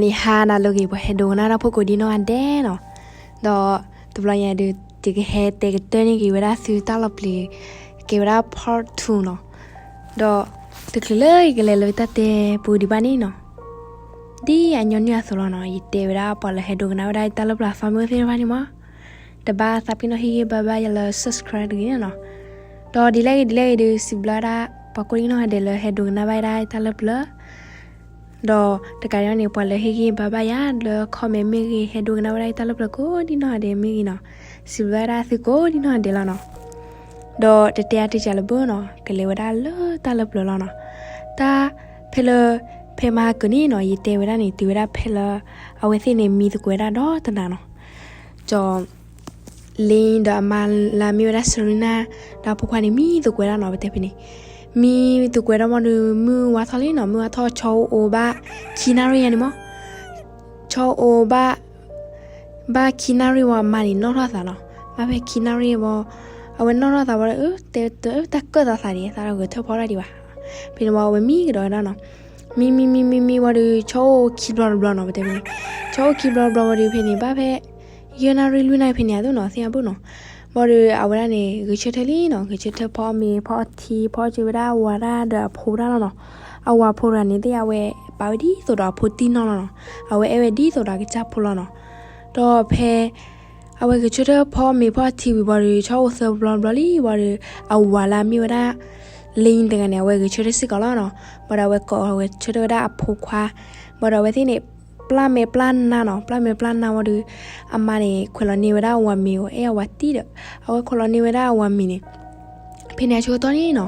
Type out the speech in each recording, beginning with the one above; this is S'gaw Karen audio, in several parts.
ယဟါနၤလၢအဂ့ၤ ပှၤဟဲဒိကနၣ်တၢ်ဖိကိးဒံနီၢ်ဂၤဒဲးနီၤ. ဒီးတဘျီညါဒုး ယကဟဲတဲကတၢၢ်န့ၢ်က့ၤဝဲဒၣ်သုတၢ်လီၤပျံၤ ကဲဝဲဒၣ် part two နီၤ. ဒီးတချုးလၢယကလဲၤလၢတၢ်တဲပူၤဒံးဘၣ်န့ၣ်နီၤ, ဒ်အညီနုၢ်အသိးလီၤနီၤ, ယတဲဝဲဒၣ်ပှၤလၢဟဲဒိကနၣ်ဝဲဒၣ်တၢ်လၢပျၢၤအသီမုၢ်သ့ၣ်တဖၣ်န့ၣ်မး, တဘၣ်သးပ့ၤနီၣ်ဟ့ၣ်ဂံၢ်ဘါဘၣ်ယၤလၢ subscribe တဂ့ၤန့ၣ်နီၤ. ဒီးဒ်လဲၣ်ဂ့ၤဒ်လဲၣ်ဂ့ၤဒုး စံးဘျုးဝဲဒၣ် ပှၤကိးဒံနီၢ်ဂၤဒဲးလၢဟဲဒိကနၣ်ဘၣ်ဝဲဒၣ်တၢ်လၢပျၢၤ ဒီးတကးဒံးန့ၣ် ပှၤလၢဟ့ၣ်ဂံၢ်ဘါဘၣ်ယၤလၢ comment မ့ၢ်ဂ့ၤ ဟဲဒိကနၣ်ဝဲဒၣ်တၢ်လၢပျၢၤကိးဒံနီၢ်ဂၤဒဲးမ့ၢ်ဂ့ၤနီၤ, စံးဘျုးဝဲဒၣ်သုကိးဒံနီၢ်ဂၤဒဲးလီၤနီၤ. ဒီးတတဲအါတဲစှၤလၢၤဘၣ်နီၤ, ကလဲၤဝဲဒၣ်လၢတၢ်လၢပျၢၤလီၤနီၤ. တၢ်ဖဲလၢ ဖဲမဟါကၢၤန့ၣ်နီၤ, ယတဲဝဲဒၣ်န့ၣ် တုၤဝဲဒၣ်ဖဲလၢ အဝဲသ့ၣ်န့ၣ်မံသကိးဝဲဒၣ်ဒီးတနၤနီၤ. ကၠီ လ့ဒီးအမါလၢအမ့ၢ်ဝဲဒၣ် Serena ဒီးအဖိခွါန့ၣ် မံသကိးဝဲဒၣ်နီၤ ပတဲဖဲန့ၣ်. မံသကိးဝဲဒၣ်ဘၣ်ဒီး မုၢ်ဝါထီၣ်လံနီၤ, မုၢ်ဝါထီၣ် ဆီအိၣ်အိၣ်ဘၣ်ခံနၣ်ရံၣ်ယါန့ၣ်မး, ဆီအိၣ်အိၣ်ဘၣ် ဘၣ်ခံနၣ်ရံၣ်ဝံၤ အမါန့ၣ်နီၣ်ထီၣ်သးနီၤ, ဘၣ်ဖဲခံနၣ်ရံၣ်ဝံၤ အဝဲနီၣ်ထီၣ်သးဝံၤဒီး အၢ တဲတၢ်ကၢၣ်သးသးန့ၣ် သးဒီးဂဲၤထၢၣ်ဖီတၢ်ဒံးဘၣ်. ဖဲန့ၣ်ဝံၤ အဝဲမံကဒီးဝဲဒၣ်နီၤ, မံမံမံမံမံဝံၤဒီး ဆီအိၣ်ခံဘျီတဘျီနီၤ ပတဲဖဲန့ၣ်, ဆီအိၣ်ခံဘျီတဘျီဝံၤဒီး ဖဲန့ၣ် ဘၣ်ဖဲ ယဲၢ်နၣ်ရံၣ်လွံၢ်နၣ်ရံၣ်ဖဲန့ၣ် အသိးနီၤ သ့ၣ်ညါဘၣ်နီၤ. ဘၣ်ဒီးအဝဲဒၣ်န့ၣ် ဂဲၤဆၢထၢၣ်လံနီၤ, ဂဲၤဆၢထၢၣ်ဖီအီၣ်မ့ၤ ဖီအီထံ ဖီအီၣ်က့ၤဝဲဒၣ်အဝၤတၢ်ဒီးအဖိတၢ်လီၤနီၤ. အဝၤဖိတဂၤန့ၣ်သ့ၣ် အဝဲပာ်ဝဲဒ်သိးဒီးအဖိတံၢ်နီၢ်လီၤနီၤ, အဝဲအဲၣ်ဝဲဒ်သိးဒီးအကစၢ်ဖိလီၤနီၤ. ဒီးဖဲ အဝဲဂဲၤဆၢထၢၣ်ဖီအီၣ်မ့ၤဖီအီထံဝံၤဘၣ်ဒီး ဆီအိၣ်သၢဘျီတဘျီလံဘၣ်ဒီး အဝၤလၢအမ့ၢ်ဝဲဒၣ် လ့တဂၤန့ၣ် အဝဲဂဲၤဆၢထၢၣ်စ့ၢ်ကီးလီၤနီၤ. ဘၣ်ဒီးအဝဲကိးဂဲၤဆၢထၢၣ်ဝဲဒၣ်အဖိခွါ, ဘၣ်ဒီးအဝဲသ့ၣ်န့ၣ် ပျၢ်မဲာ်ပျၢ်နါနီၤ, ပျၢ်မဲာ်ပျၢ်နါဝံၤဒီး အမါန့ၣ် ခွဲးလီၤန့ၢ်ဝဲဒၣ်အဝၤမ့ၤ အဲၣ်အဝၤတံၢ်ဒီး အဝဲခွဲးလီၤန့ၢ်ဝဲဒၣ်အဝၤမ့ၤန့ၣ် ဖဲန့ၣ်အဆၢကတီၢ်န့ၣ်နီၤ,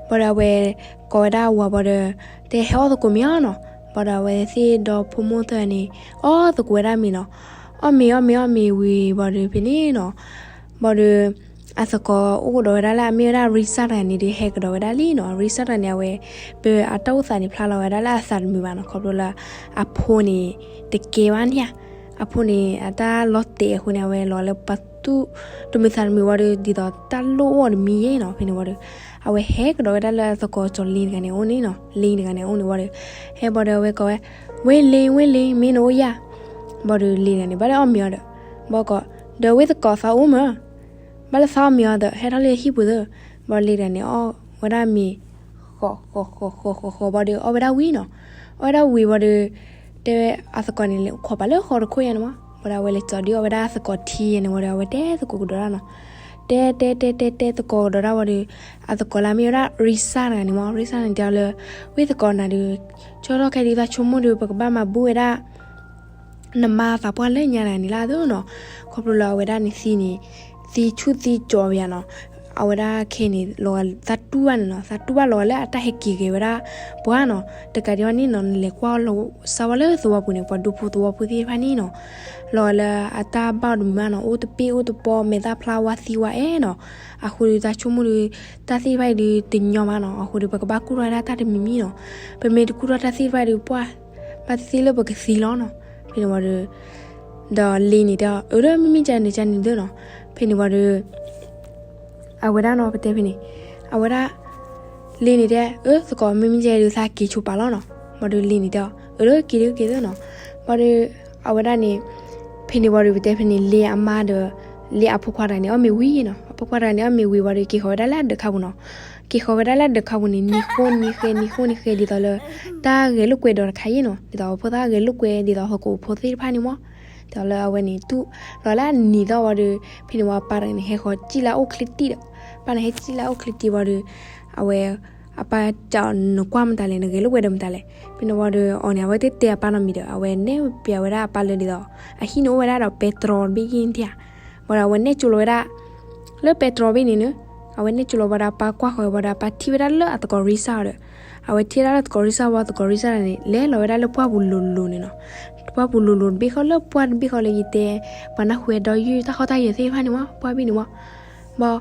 ဘၣ်ဒီးအဝဲကိးဝဲဒၣ်အဝၤဘၣ်ဒီး တဲဟဲအီၣ်သကိးမ့ၤအီၤနီၤ. ဘၣ်ဒီးအဝဲသ့ၣ်ဒီဖိမိၢ်သၢဂၤန့ၣ် အီၣ်သကိးဝဲဒၣ်မ့ၤနီၤ. အီၣ်မ့ၤအီၣ်မ့ၤအီၣ်မ့ၤဝံၤဘၣ်ဒီးဖဲန့ၣ်နီၤ, ဘၣ်ဒီး အသကိးအိၣ်ကဒီးဝဲဒၣ်လၢအမ့ၢ်ဝဲဒၣ် Risa တဂၤန့ၣ်ဒီး ဟဲကဒီးဝဲဒၣ်လံနီၤ. Risa တဂၤန့ၣ် အဝဲ ပအတၢ်အိၣ်သးန့ၣ် ဖျါလီၤဝဲဒၣ်လၢအသးတမုာ်ဘၣ်နီၤ, ခီဖျိလၢ အဖိန့ၣ် တကဲဘၣ်န့ၣ်ဧါ. အဖိန့ၣ် အတၢ်လီၤတဲာ်အဃိန့ၣ် အဝဲလီၤလၢပှၤသူၣ်တမုာ်သးတမုာ်ဝံၤဒီး ဒ်သိးတၢ်လိၣ်အိၣ်တမံၤယဲနီၤ. ဖဲန့ၣ်ဝံၤဒီး အဝဲဟဲကဒီးဝဲဒၣ်လၢအသကိးကၠီလ့တဂၤန့ၣ်အအိၣ်န့ၣ်နီၤ, လ့တဂၤန့ၣ်အအိၣ်န့ၣ်ဝံၤဒီး ဟဲဘၣ်ဒီးအဝဲကိးဝဲ, ဝ့ၢ်လ့ ဝ့ၢ်လ့ မ့ၢ်နအိၣ်ယါ. ဘၣ်ဒီးလ့တဂၤန့ၣ် ဘၣ်လၢအီၣ်မ့ၤအီၤဒီး ဘၣ်ကိး, ဒီးဝ့ၢ်သကိးသးအိၣ်မး ဘၣ်လၢသးအီၣ်မ့ၤအီၤဒီး ဟဲထီၣ်လၢဟံၣ်ပူၤသၢ. ဘၣ်လ့တဂၤန့ၣ် အီၣ်ဝဲဒၣ်မ့ၤ ဃီၤဃီၤဃီၤဃီၤဃီၤဃီၤဘၣ်ဒီး အီၣ်ဝဲဒၣ်ဝံၤနီၤ. အီၣ်ဝဲဒၣ်ဝံၤဘၣ်ဒီး တဲဝဲအသကိးန့ၣ် လဲၤခိးပာ်လၢဃီတခိၣ်ယါန့ၣ်မး. ဘၣ်ဒီးအဝဲလဲၤကၠီၤဒုးအီၣ်ဝဲဒၣ်အသကိးထံယါန့ၣ်ဝံၤဒီး အဝဲတဲသကိးကဒီးဒၣ်နီၤ. တဲတဲတဲတဲတဲသကိးကဒီးဒၣ်ဝံၤဒီး အသကိးလၢအမ့ၢ်ဝဲဒၣ် Risa တဂၤန့ၣ်မး, Risa န့ၣ်တဲအီၤလၢ ဝ့ၢ်သကိးနၤဒီး ဆၢထီၣ်ခဲဒုးသးဆိကမိၣ်ဒီး ပကဘၣ်မၤဘူၣ်ဝဲဒၣ် နမါသးပှၢ်လၢညါတဂၤန့ၣ်လၢအသိးနီၤ. ခီဖျိလၢအဝဲဒၣ်န့ၣ်သံန့ၣ် သံဆူၣ်သံကၠီၤဝဲယါနီၤ. အဝဲဒၣ်ခဲန့ၣ် လီၤဂာ်သးတူၢ်ဘၣ်န့ၣ်နီၤ, သးတူၢ်ဘၣ်လီၤဂာ်လၢအတၢ်ဟဲက့ၤဂဲၤဝဲဒၣ်ပှၤနီၤ. တကးဒံးဘၣ်န့ၣ်နီၤ နလဲၤကွၢ်အီၤလီၤစၢ်ဝဲလၢသဝီပူၤန့ၣ် ပှၤဒူဖိသဝီဖိသ့ၣ်တဖၣ်န့ၣ်နီၤ လီၤဂာ်လၢအတၢ်ဘၣ်အီၤတမုာ်ဘၣ်နီၤ, အိၣ်တပ့ၢ်အိၣ်တပီ မဲာ်သၣ်ဖျါဝါသံဝါအဲၣ်နီၤ. အဃိဒီးသးဆိကမိၣ်ဒီး တၢ်သ့ၣ်တဖၣ်အံၤဒီးတညီဘၣ်နီၤ. အဃိဒီးပကဘၣ်ကူၣ်ထီၣ်ဝဲဒၣ်တၢ်တမံၤမံၤနီၤ. ပမ့ၢ်တကူၣ်ထီၣ်တၢ်သ့ၣ်တဖၣ်ဒီးပှၢ် ဘၣ်တသ့လၢပကသံလီၤနီၤ. ဖဲန့ၣ်ဝံၤဒီး ဒီးလ့န့ၣ်တဲအီၤ အၢ ဒီးမ့မ့ၢ်ကန့ၣ်ကန့ၣ်သ့နီၤ. ဖဲန့ၣ်ဝံၤဒီး အဝဲဒၣ်နီၤ ပတဲဖဲန့ၣ် အဝဲဒၣ် လ့န့ၣ်တဲ အၢ သကိးမ့မ့ၢ်ကဲဒီးသးက့ၤဆိပာ်လီၤနီၤ. ဘၣ်ဒီးလ့န့ၣ်တဲအီၤ အၢ ဒီးက့ၤဒီးက့ၤသ့နီၤ. ဘၣ်ဒီး အဝဲဒၣ်န့ၣ် ဖဲန့ၣ်ဝံၤဒီး ပတဲဖဲန့ၣ် လ့အမါဒီး လ့အဖိခွါတဂၤန့ၣ် အီၣ်မ့ၤဝံၤနီၤ. အဖိခွါတဂၤန့ၣ် အီၣ်မ့ၤဝံၤဝံၤဒီး က့ၤဃီၤဝဲဒၣ်လၢအဒၢးခါပူၤနီၤ. က့ၤဃီၤဝဲဒၣ်လၢအဒၢးခါပူၤန့ၣ် နံၤဃိနံၤဃဲ နံၤဃိနံၤဃဲ ဒ်သိးလၢ တၢ်ဂဲၤလိာ်ကွဲဒီးတခါအံၤနီၤ. ဒ်သိးအဖိသၣ်ဂဲၤလိာ်ကွဲ ဒ်သိးဟီၣ်ခိၣ်ဖိသ့ၣ်တဖၣ်န့ၣ်မး. ဒ်သိးလၢအဝဲန့ၣ် တူၢ်လီၤလၢအနံၤသီၣ်ဝံၤဒီး ဖဲန့ၣ်ဝံၤအပၢ်တဂၤန့ၣ် ဟဲဃီၤစံၣ်လၢအအိၣ်ချ့တံၢ်ဒီး ပၢ်န့ၣ်ဟဲစံၣ်လၢအအိၣ်ချ့တံၢ်ဝံၤဒီး အဝဲ အပၢ်စံးအီၤ နကွၢ်မတၤလဲၣ် နဂဲၤလိာ်ကွဲဒီးမတၤလဲၣ်. ဖဲန့ၣ်ဝံၤဒီး အီၤန့ၣ် အဝဲတတဲအပၢ်နီတမံၤဒီး အဝဲနဲၣ်ပျးဝဲဒၣ်အပၢ်လၢဒ်သိး အဟံၣ်န့ၣ်အိၣ်ဝဲဒၣ်ဒီးပဲတြီတဘ့ၣ်ယဲၢ်န့ၣ်ဧါ. ဝံၤဒီးအဝဲနဲၣ်ကၠိလီၤဝဲဒၣ် လၢပဲတြီဘ့ၣ်န့ၣ်န့ၣ် အဝဲနဲၣ်ကၠိလီၤဝံၤဒီးအပၢ်ကွၢ်ဃီၤဝံၤဒီးအပၢ်ထံၣ်ဝဲဒၣ်လၢအသကိးရံစၢ်အီၤဒီး အဝဲထံၣ်ဝဲဒၣ်လၢသကိးရံစၢ်ဝံၤ သကိးရံစၢ်န့ၣ် လဲၤလီၤဝဲဒၣ်လၢပှၢ်ပူၤလိၤလိၤန့ၣ်နီၤ. ပှၢ်ပူၤလိၤလိၤတဘ့ၣ်ဃီလၢပှၢ်တဘ့ၣ်ဃီလၢယတဲ ပှၤနၢ်ဟူဝဲဒီးယုၢ်တၢ်ဃီတၢ်ယၢၤသ့ၣ်တဖၣ်န့ၣ်မး ပှၢ်ဘ့ၣ်န့ၣ်မး. ဘၣ်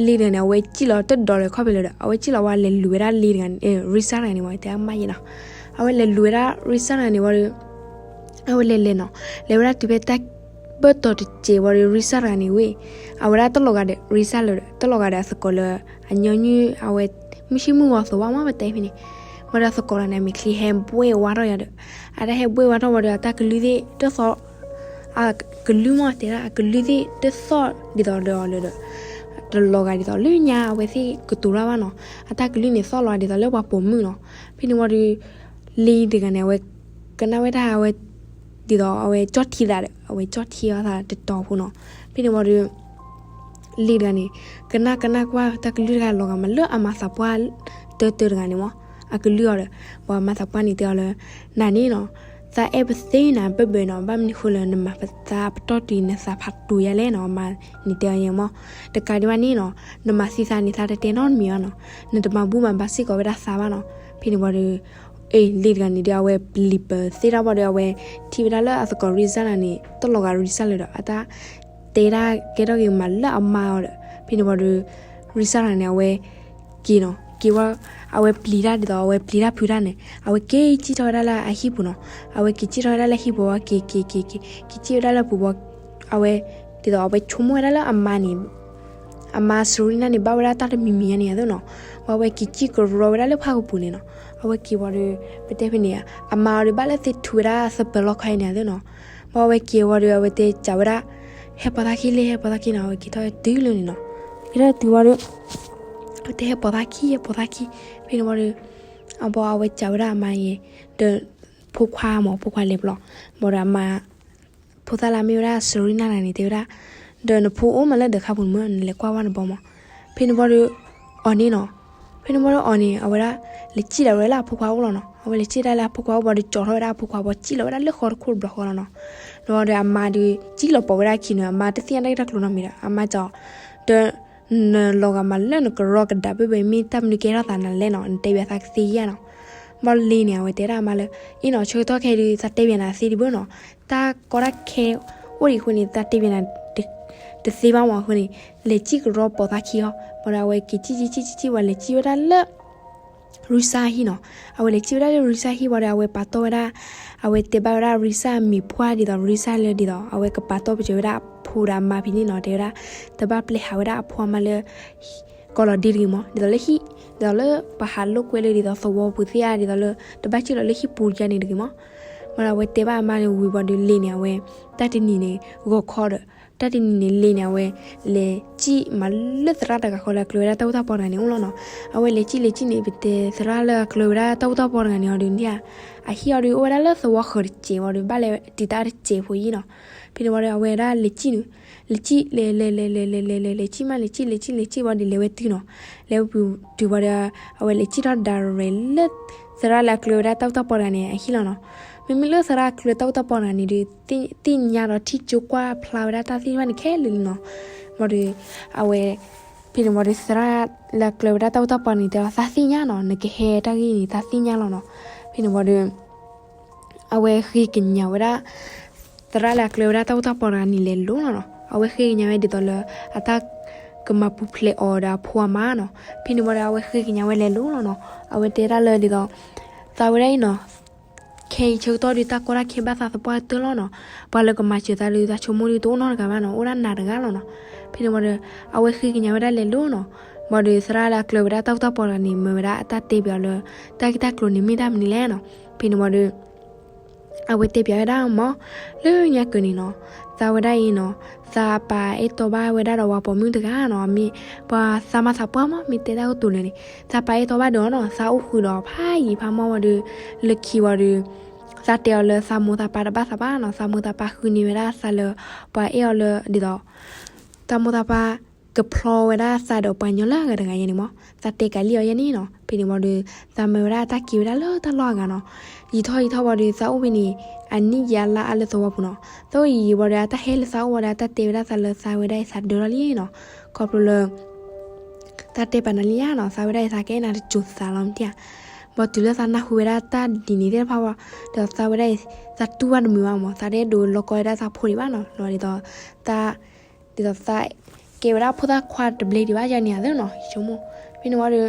လ့တဂၤန့ၣ် အဝဲစံၣ်လီၤတဒီးလၢခီၣ်ဖံးလၢၤဒီး အဝဲစံၣ်လီၤဝံၤလဲၤလူၤဝဲဒၣ်လ့တဂၤန့ၣ် ရံစၢ်တဂၤန့ၣ်မး တဲအမါယဲနီၤ. အဝဲလဲၤလူၤဝဲဒၣ်ရံစၢ်တဂၤန့ၣ်ဝံၤဒီး အဝဲလဲၤလဲၤနီၤ လဲၤဝဲဒၣ်တုၤဖဲတၢ်ဘၢၣ်တီၤတစဲးဝံၤဒီး ရံစၢ်တဂၤန့ၣ်ဝဲ အဝဲဒၣ်တလီၤဂာ်ဒီးရံစၢ်လၢၤဒီး တလီၤဂာ်ဒီးအသကိးလၢ အညီနုၢ်အဝဲ မုၢ်ဆ့ၣ်မုၢ်ဂီၤသီဘၣ်မး ပတဲဖဲန့ၣ်. ဝဲဒၣ်သကိးတဂၤန့ၣ် အမဲာ်ချံဟဲဘှဲၣ်ဝါထီၣ်ယၤဒီး, အတၢ်ဟဲဘှဲၣ်ဝါထီၣ်ဝံၤဒီး အတၢ်ကလုၢ်သ့ၣ်တသီၣ်, အကလုၢ်မ့ၢ်တဲဒၣ် အကလုၢ်သ့ၣ်တသီၣ်ဒ်သိးဒီးအီၤလၢၤဒီး, တလီၤဂာ်ဒ်သိးလၢညါအဝဲသ့ၣ်ကတိၤတၢ်ဘၣ်နီၤ, အတၢ်ကလုၢ်န့ၣ်သီၣ်လီၤဒ်သိးလၢပှၤပိာ်မုၣ်နီၤ. ဖဲန့ၣ်ဝံၤဒီး လ့တဂၤန့ၣ် အဝဲကနၣ်ဝဲဒၣ်အဝဲ ဒ်သိးအဝဲကၠီၣ်ထံသးဒီး အဝဲကၠီၣ်ထံအီၤသးတတီၤဖိနီၤ. ဖဲန့ၣ်ဝံၤဒီး လ့တဂၤန့ၣ် ကနၣ်ကနၣ်ကွၢ်တၢ်ကလုၢ်တဂၤလီၤဂာ်မးလၢအမါသးပှၢ် တၢတၢတဂၤန့ၣ်မး, အကလုၢ်အီၤဒီး ပှၤမါသးပှၢ်န့ၣ်တဲအီၤလၢ နၤန့ၣ်နီၤ, သးအဲၣ်ပသ့နၤဘၢၣ်ဘၢၣ်နီၤ, ဘၣ်မနုၤဃိလၢနမၤပသးပတီၢ်တုၤနသးဖးတူၤယါလဲၣ်နီၤ, အမါန့ၣ်တဲအီၤယဲမး, တကးဒံးဘၣ်န့ၣ်နီၤ, နမၤသံသးန့ၣ် သးတတဲနီတမံၤဘၣ်နီၤ, နတမၤဘူၣ်မၤဘါစ့ၢ်ကီးဝဲဒၣ်သးဘၣ်နီၤ. ဖဲန့ၣ်ဝံၤဒီး အ့ၣ် လ့တဂၤန့ၣ်ဒီး အဝဲပျံၤပသ့ၣ်တၢ်ဝံၤဒီး အဝဲထံၣ်ဝဲဒၣ်လၢအသကိးရံစၢ်တဂၤန့ၣ် တလီၤဂာ်ရံစၢ်လၢၤဒီး အတၢ်တဲဒၣ်ကဲထီၣ်က့ၤမးလၢအမါအီၤဒီး ဖဲန့ၣ်ဝံၤဒီး ရံစၢ်တဂၤန့ၣ် အဝဲက့ၤနီၤ, က့ၤဝံၤ အဝဲပျံၤတၢ်ဒ်သိး အဝဲပျံၤတၢ်ဖုးတၢ်န့ၣ် အဝဲက့ၤစံၣ်ထီၣ်ဝဲဒၣ်လၢအဟံၣ်ပူၤနီၤ, အဝဲက့ၤစံၣ်ထီၣ်ဝဲဒၣ်လၢဟံၣ်ပူၤဝံၤ က့ၤက့ၤက့ၤက့ၤ က့ၤစံၣ်ဝဲဒၣ်လၢပူၤဝံၤ အဝဲ ဒ်သိးအဝဲဆိကမိၣ်ဝဲဒၣ်လၢအမါန့ၣ် အမါစရံနၢ်န့ၣ် ဘၣ်ဝဲဒၣ်တၢ်တမံၤမံၤညါန့ၣ်အသိးနီၤ, ဝံၤအဝဲက့ၤစံၣ်ကရီဝဲဒၣ်လၢဖးကပူၤန့ၣ်နီၤ, အဝဲက့ၤဝံၤဒီး ပတဲဖဲန့ၣ် အမါအီၤဒီးဘၣ်လၢသ့ၣ်ထူဝဲဒၣ်သပၢၤလီၢ်ခါအံၤန့ၣ်အသိးနီၤ, ဝံၤအဝဲက့ၤဝံၤဒီး အဝဲတဲစံးဝဲဒၣ် ဟဲပိာ်သးခံလံ ဟဲပိာ်သးခံနီၤ, အဝဲက့ၤထီၣ်တုၤလၢန့ၣ်နီၤ, က့ၤထီၣ်တုၤဝံၤဒီး အဝဲတဲဟဲပိာ်သးခံ ဟဲပိာ်သးခံ, ဖဲန့ၣ်ဝံၤဒီး အဘီအဝဲစံးဝဲဒၣ်အမါယဲ, ဒီး ဖိခွါမး ဖိခွါလဲၤပျီ, ဘၣ်ဒီးအမါ ဖိသၣ်လၢမ့ၢ်ဝဲဒၣ်စရံနၢ်တဂၤန့ၣ် တဲဝဲဒၣ်, ဒီးနဖိအိၣ်မးလၢဒၢးခါပူၤန့ၣ်မး နလဲၤကွၢ်ဝဲနဘီမး, ဖဲန့ၣ်ဝံၤဒီး အီၤန့ၣ်နီၤ, ဖဲန့ၣ်ဝံၤဒီးအီၤန့ၣ် အဝဲဒၣ် လဲၤစံၣ်ဒၣ်ဝဲလၢအဖိခွါအိၣ်လီၤနီၤ, အဝဲလဲၤစံၣ်ဒၣ်လၢအဖိခွါအိၣ်ဘၣ်ဒီး ကၠီထီၣ်ဝဲဒၣ်အဖိခွါဘၣ် စံၣ်လီၤဝဲဒၣ်လၢဃီတခိၣ်တဘျီဃီလီၤနီၤ, ဒီးဒီးအမါဒီး စံၣ်လီၤပိာ်ဝဲဒၣ်အခံန့ၣ် အမါတသ့ၣ်ညါတၢ်ဂ့ၢ်တၢ်ကျိၤနီတမံၤဒီး အမါစံး ဒီး နလီၤဂာ်မးလၢနကရီကဒါဘၣ်ဘၣ်မ့ၢ်တၢ်မနုၤကဲထီၣ်သးနၤလဲၣ်နီၤ, နတဲဘၣ်သးကသ့ဧါနီၤ, ဘၣ်လ့န့ၣ် အဝဲတဲဒၣ်အမါလၢ အ့ၣ်နီၤ ဆၢကတီၢ်ခဲအံၤဒီး သးတဲဘၣ်နၤသ့ဒံးဘၣ်နီၤ, တၢ်ကီတၢ်ခဲအိၣ်ဒံးအဃိန့ၣ် သးတဲဘၣ်နၤ တသ့ဘၣ်မးအဃိန့ၣ် လဲၤစံၣ်ကရီပိာ်သးခံအီၤ, ဘၣ်ဒီးအဝဲက့ၤစံၣ်စံၣ်စံၣ်စံၣ်စံၣ်ဝံၤ လဲၤစံၣ်ဝဲဒၣ်လၢ ရံစၢ်ဟံၣ်နီၤ, အဝဲလဲၤစံၣ်ဝဲဒၣ်လၢရံစၢ်ဟံၣ်ဝံၤဒီး အဝဲပာ်တီၢ်ဝဲဒၣ်, အဝဲတဲဘၣ်ဝဲဒၣ်ရံစၢ်မံၤဖှၢ်ဒ်သိးရံစၢ်လၢဒ်သိး အဝဲကပာ်တီၢ်ပကၢၤဝဲဒၣ်အဖိဒီးအမါဖဲန့ၣ်နီၤ, တဲဝဲဒၣ် တဘၣ်ပျဲဟးဝဲဒၣ်အဖိအမါလၢ ကီးလီၤဒ့တဂ့ၤမး, ဒ်သိးလၢဟံၣ်, ဒ်သိးလၢပှၤဟးလိာ်ကွဲလၢဒ်သိးသဝီပူၤသ့ၣ်ဧါ ဒ်သိးလၢ တဘၣ်စံၣ်လီၤလၢဟံၣ်ပူၤယါန့ၣ်တဂ့ၤမး, ဘၣ်ဒီးအဝဲတဲဘၣ်အမါန့ၣ်ဝံၤဝံၤဒီးလ့န့ၣ် အဝဲ တၢ်တနံၤန့ၣ် ဂီၤခီဒီး တၢ်တနံၤန့ၣ်လ့န့ၣ် အဝဲ လဲၤစံၣ်မးလၢသရၣ်တဂၤဃီလၢအကျၢၤဝဲဒၣ်တၢ်အိၣ်တၢ်ပီတဂၤန့ၣ်အိၣ်လီၤနီၤ, အဝဲလဲၤစံၣ်လဲၤစံၣ်န့ၣ် ပတဲသရၣ်လၢအကျၢၤဝဲဒၣ်တၢ်အိၣ်တၢ်ပီတဂၤန့ၣ်အီၤဒီး အဟံၣ်အီၤဒီးအိၣ်ဝဲဒၣ်လၢသဝီဃၢၤတစဲးဝံၤဒီး ဘၣ်လဲၤတံာ်တာ်တစဲးဖိယံၤနီၤ, ဖဲန့ၣ်ဝံၤဒီးအဝဲဒၣ်လဲၤစံၣ်န့ၣ်, လဲၤစံၣ်လဲၤလဲၤလဲၤလဲၤလဲၤလဲၤလဲၤလဲၤစံၣ်မး လဲၤစံၣ်လဲၤစံၣ်လဲၤစံၣ်ဝံၤဒီးလဲၤဝဲတုၤနီၤ, လဲၤဝဲတုၤဝံၤဒီး အဝဲလဲၤစံၣ်ထီၣ်ဒၣ်ရဲၣ်လၢ သရၣ်လၢအကျၢၤဝဲဒၣ်တၢ်အိၣ်တၢ်ပီတဂၤန့ၣ် အဟံၣ်လီၤနီၤ, မ့မ့ၢ်လၢသရၣ်အကျၢၤတၢ်အိၣ်တၢ်ပီတဂၤန့ၣ်ဒီး သ့ၣ်ညါဒီးထံၣ်ကၠိကွၢ်ဖျါဝဲဒၣ်တၢ်သ့ၣ်တဖၣ်န့ၣ်ခဲလၢာ်လံနီၤ, ဘၣ်ဒီး အဝဲ ဖဲန့ၣ်ဝံၤဒီးသရၣ်လၢအကျၢၤဝဲဒၣ်တၢ်အိၣ်တၢ်ပီန့ၣ် တဲအီၤ သးသ့ၣ်ညါနီၤ, နကဟဲတၢ်ဂ့ၢ်န့ၣ် သးသ့ၣ်ညါလီၤနီၤ, ဖဲန့ၣ်ဝံၤဒီး အဝဲဃ့ကညးဝဲဒၣ် သရၣ်လၢအကျၢၤဝဲဒၣ်တၢ်အိၣ်တၢ်ပီတဂၤန့ၣ်လဲၤလိၤလီၤနီၤ, အဝဲဃ့ကညးဝဲဒ်သိးလၢ အတၢ်ကမၤပူၤဖျဲးအီၤဒီးအဖိအမါနီၤ, ဖဲန့ၣ်ဝံၤဒီးအဝဲဃ့ကညးဝဲလဲၤလိၤလီၤနီၤ, အဝဲတဲဒၣ်လၢဒ်သိး သးဝဲဒၣ်အံၤနီၤ ခဲအံၤဆၢကတီၢ်ဒီးတၢ်ကီတၢ်ခဲဘၣ်သးသပှၢ်ကတၢၢ်လီၤနီၤ, ပှၤလၢကမၤစၢၤသးဒီးသးဆိကမိၣ်ဒီးတအိၣ်နီတဂၤဘၣ်နီၤ, အိၣ်ဒၣ်နၤတဂၤလီၤနီၤ, ဖဲန့ၣ်ဝံၤဒီး အဝဲဃ့ကညးဝဲဒၣ်လဲၤလိၤနီၤ, ဘၣ်ဒီးသရၣ်လၢအကျၢၤဝဲဒၣ်တၢ်အိၣ်တၢ်ပီတဂၤန့ၣ် မၢဝဲဒၣ်အတၢ်တဲပၠးအီၤလၢ တၢ်ဂ့ၢ်တၢ်ကျိၤန့ၣ်မ့ၢ်တၢ်မနုၤလဲၣ်နီၤ, ဖဲန့ၣ်ဝံၤဒီး အဝဲတဲပၠးဝဲဒၣ်မး လၢညါကၢၤန့ၣ်နီၤ, သးဝဲဒၣ်အံၤနီၤ, သးပာ်အဲၣ်တီဘၣ်ဝဲဒၣ်ဒီးပှၤပိာ်မုၣ်တဂၤနီၤ, မ့ၢ်ပှၤသးမၤသးပှၢ်မး မ့ၢ်တဲတၢ်ကတိၤလၢာ်န့ၣ်, သးပာ်အဲၣ်တီဘၣ်ဒီးအီၤနီၤ, သးအိၣ်ဃုာ်ဒီးဖးယံၤဖးမီၢ်ဝံၤဒီး လၢခံဝံၤဒီး သးတဲအီၤလၢသးမိၢ်သးပၢ်တဘၣ်သးဘၣ်နီၤ, သးမိၢ်သးပၢ်ဃုန့ၢ်ဝဲဒၣ်သးလၢ ပှၤအဲၣ်အီၤလၢဒ်သိး သးမိၢ်သးပၢ် ကဖျီဝဲဒၣ်သးဒီးပှၤညီလၢအဂၤတဂၤယဲန့ၣ်မး, သးတဲကးလံအီၤယဲန့ၣ်နီၤ, ဖဲန့ၣ်ဝံၤဒီး သးမၢဝဲဒၣ်တၢ်က့ၤဝဲဒၣ်လၢတၢ်လီၢ်အဂၤနီၤ, ယံာ်ထီၣ်ယံာ်ထီၣ်ဝံၤဒီး သးအိၣ်ဖဲန့ၣ် အနံၣ်ယံာ်အလါအါလၢသဝီပူၤနီၤ, သးအိၣ်ယံာ်ယံာ်ဝံၤဒီး အတၢ်ဟဲလၢသးအိၣ်ဝံၤဒီး အတၢ်တဲဝဲဒၣ်သးလၢသးဝဲဒၣ်အံၤသးဒၢထီၣ်လံနီၤ, ခီဖျိလၢ သးတဲပာ်နၤလံဧါနီၤ, သးဝဲဒၣ်အံၤသးကအဲၣ်နၤတစိၤသးလီၤမ့ၢ်ဧါ, ဘၣ်တုၤလၢသးနၢ်ဟူဝဲဒၣ်တၢ်ဒ်န့ၣ်သ့ၣ်တဖၣ်ဝံၤ ဒီးသးဝဲဒၣ်အံၤ သးတူၢ်ဘၣ်တမုာ်ဘၣ်မး, သးတအဲၣ်ဒိးလီကီဝဲဒၣ်သးဖိဒံးဘၣ်နီၤ, လီၤဒ်သိး သး ဒ်သိးသးကဲဝဲဒၣ်ဖိသၣ်ခွါတဘျ့ဒံးဘၣ်ယၤန့ၣ်အသးနီၤ, ယဆိကမိၣ်, ဖဲန့ၣ်ဝံၤဒီး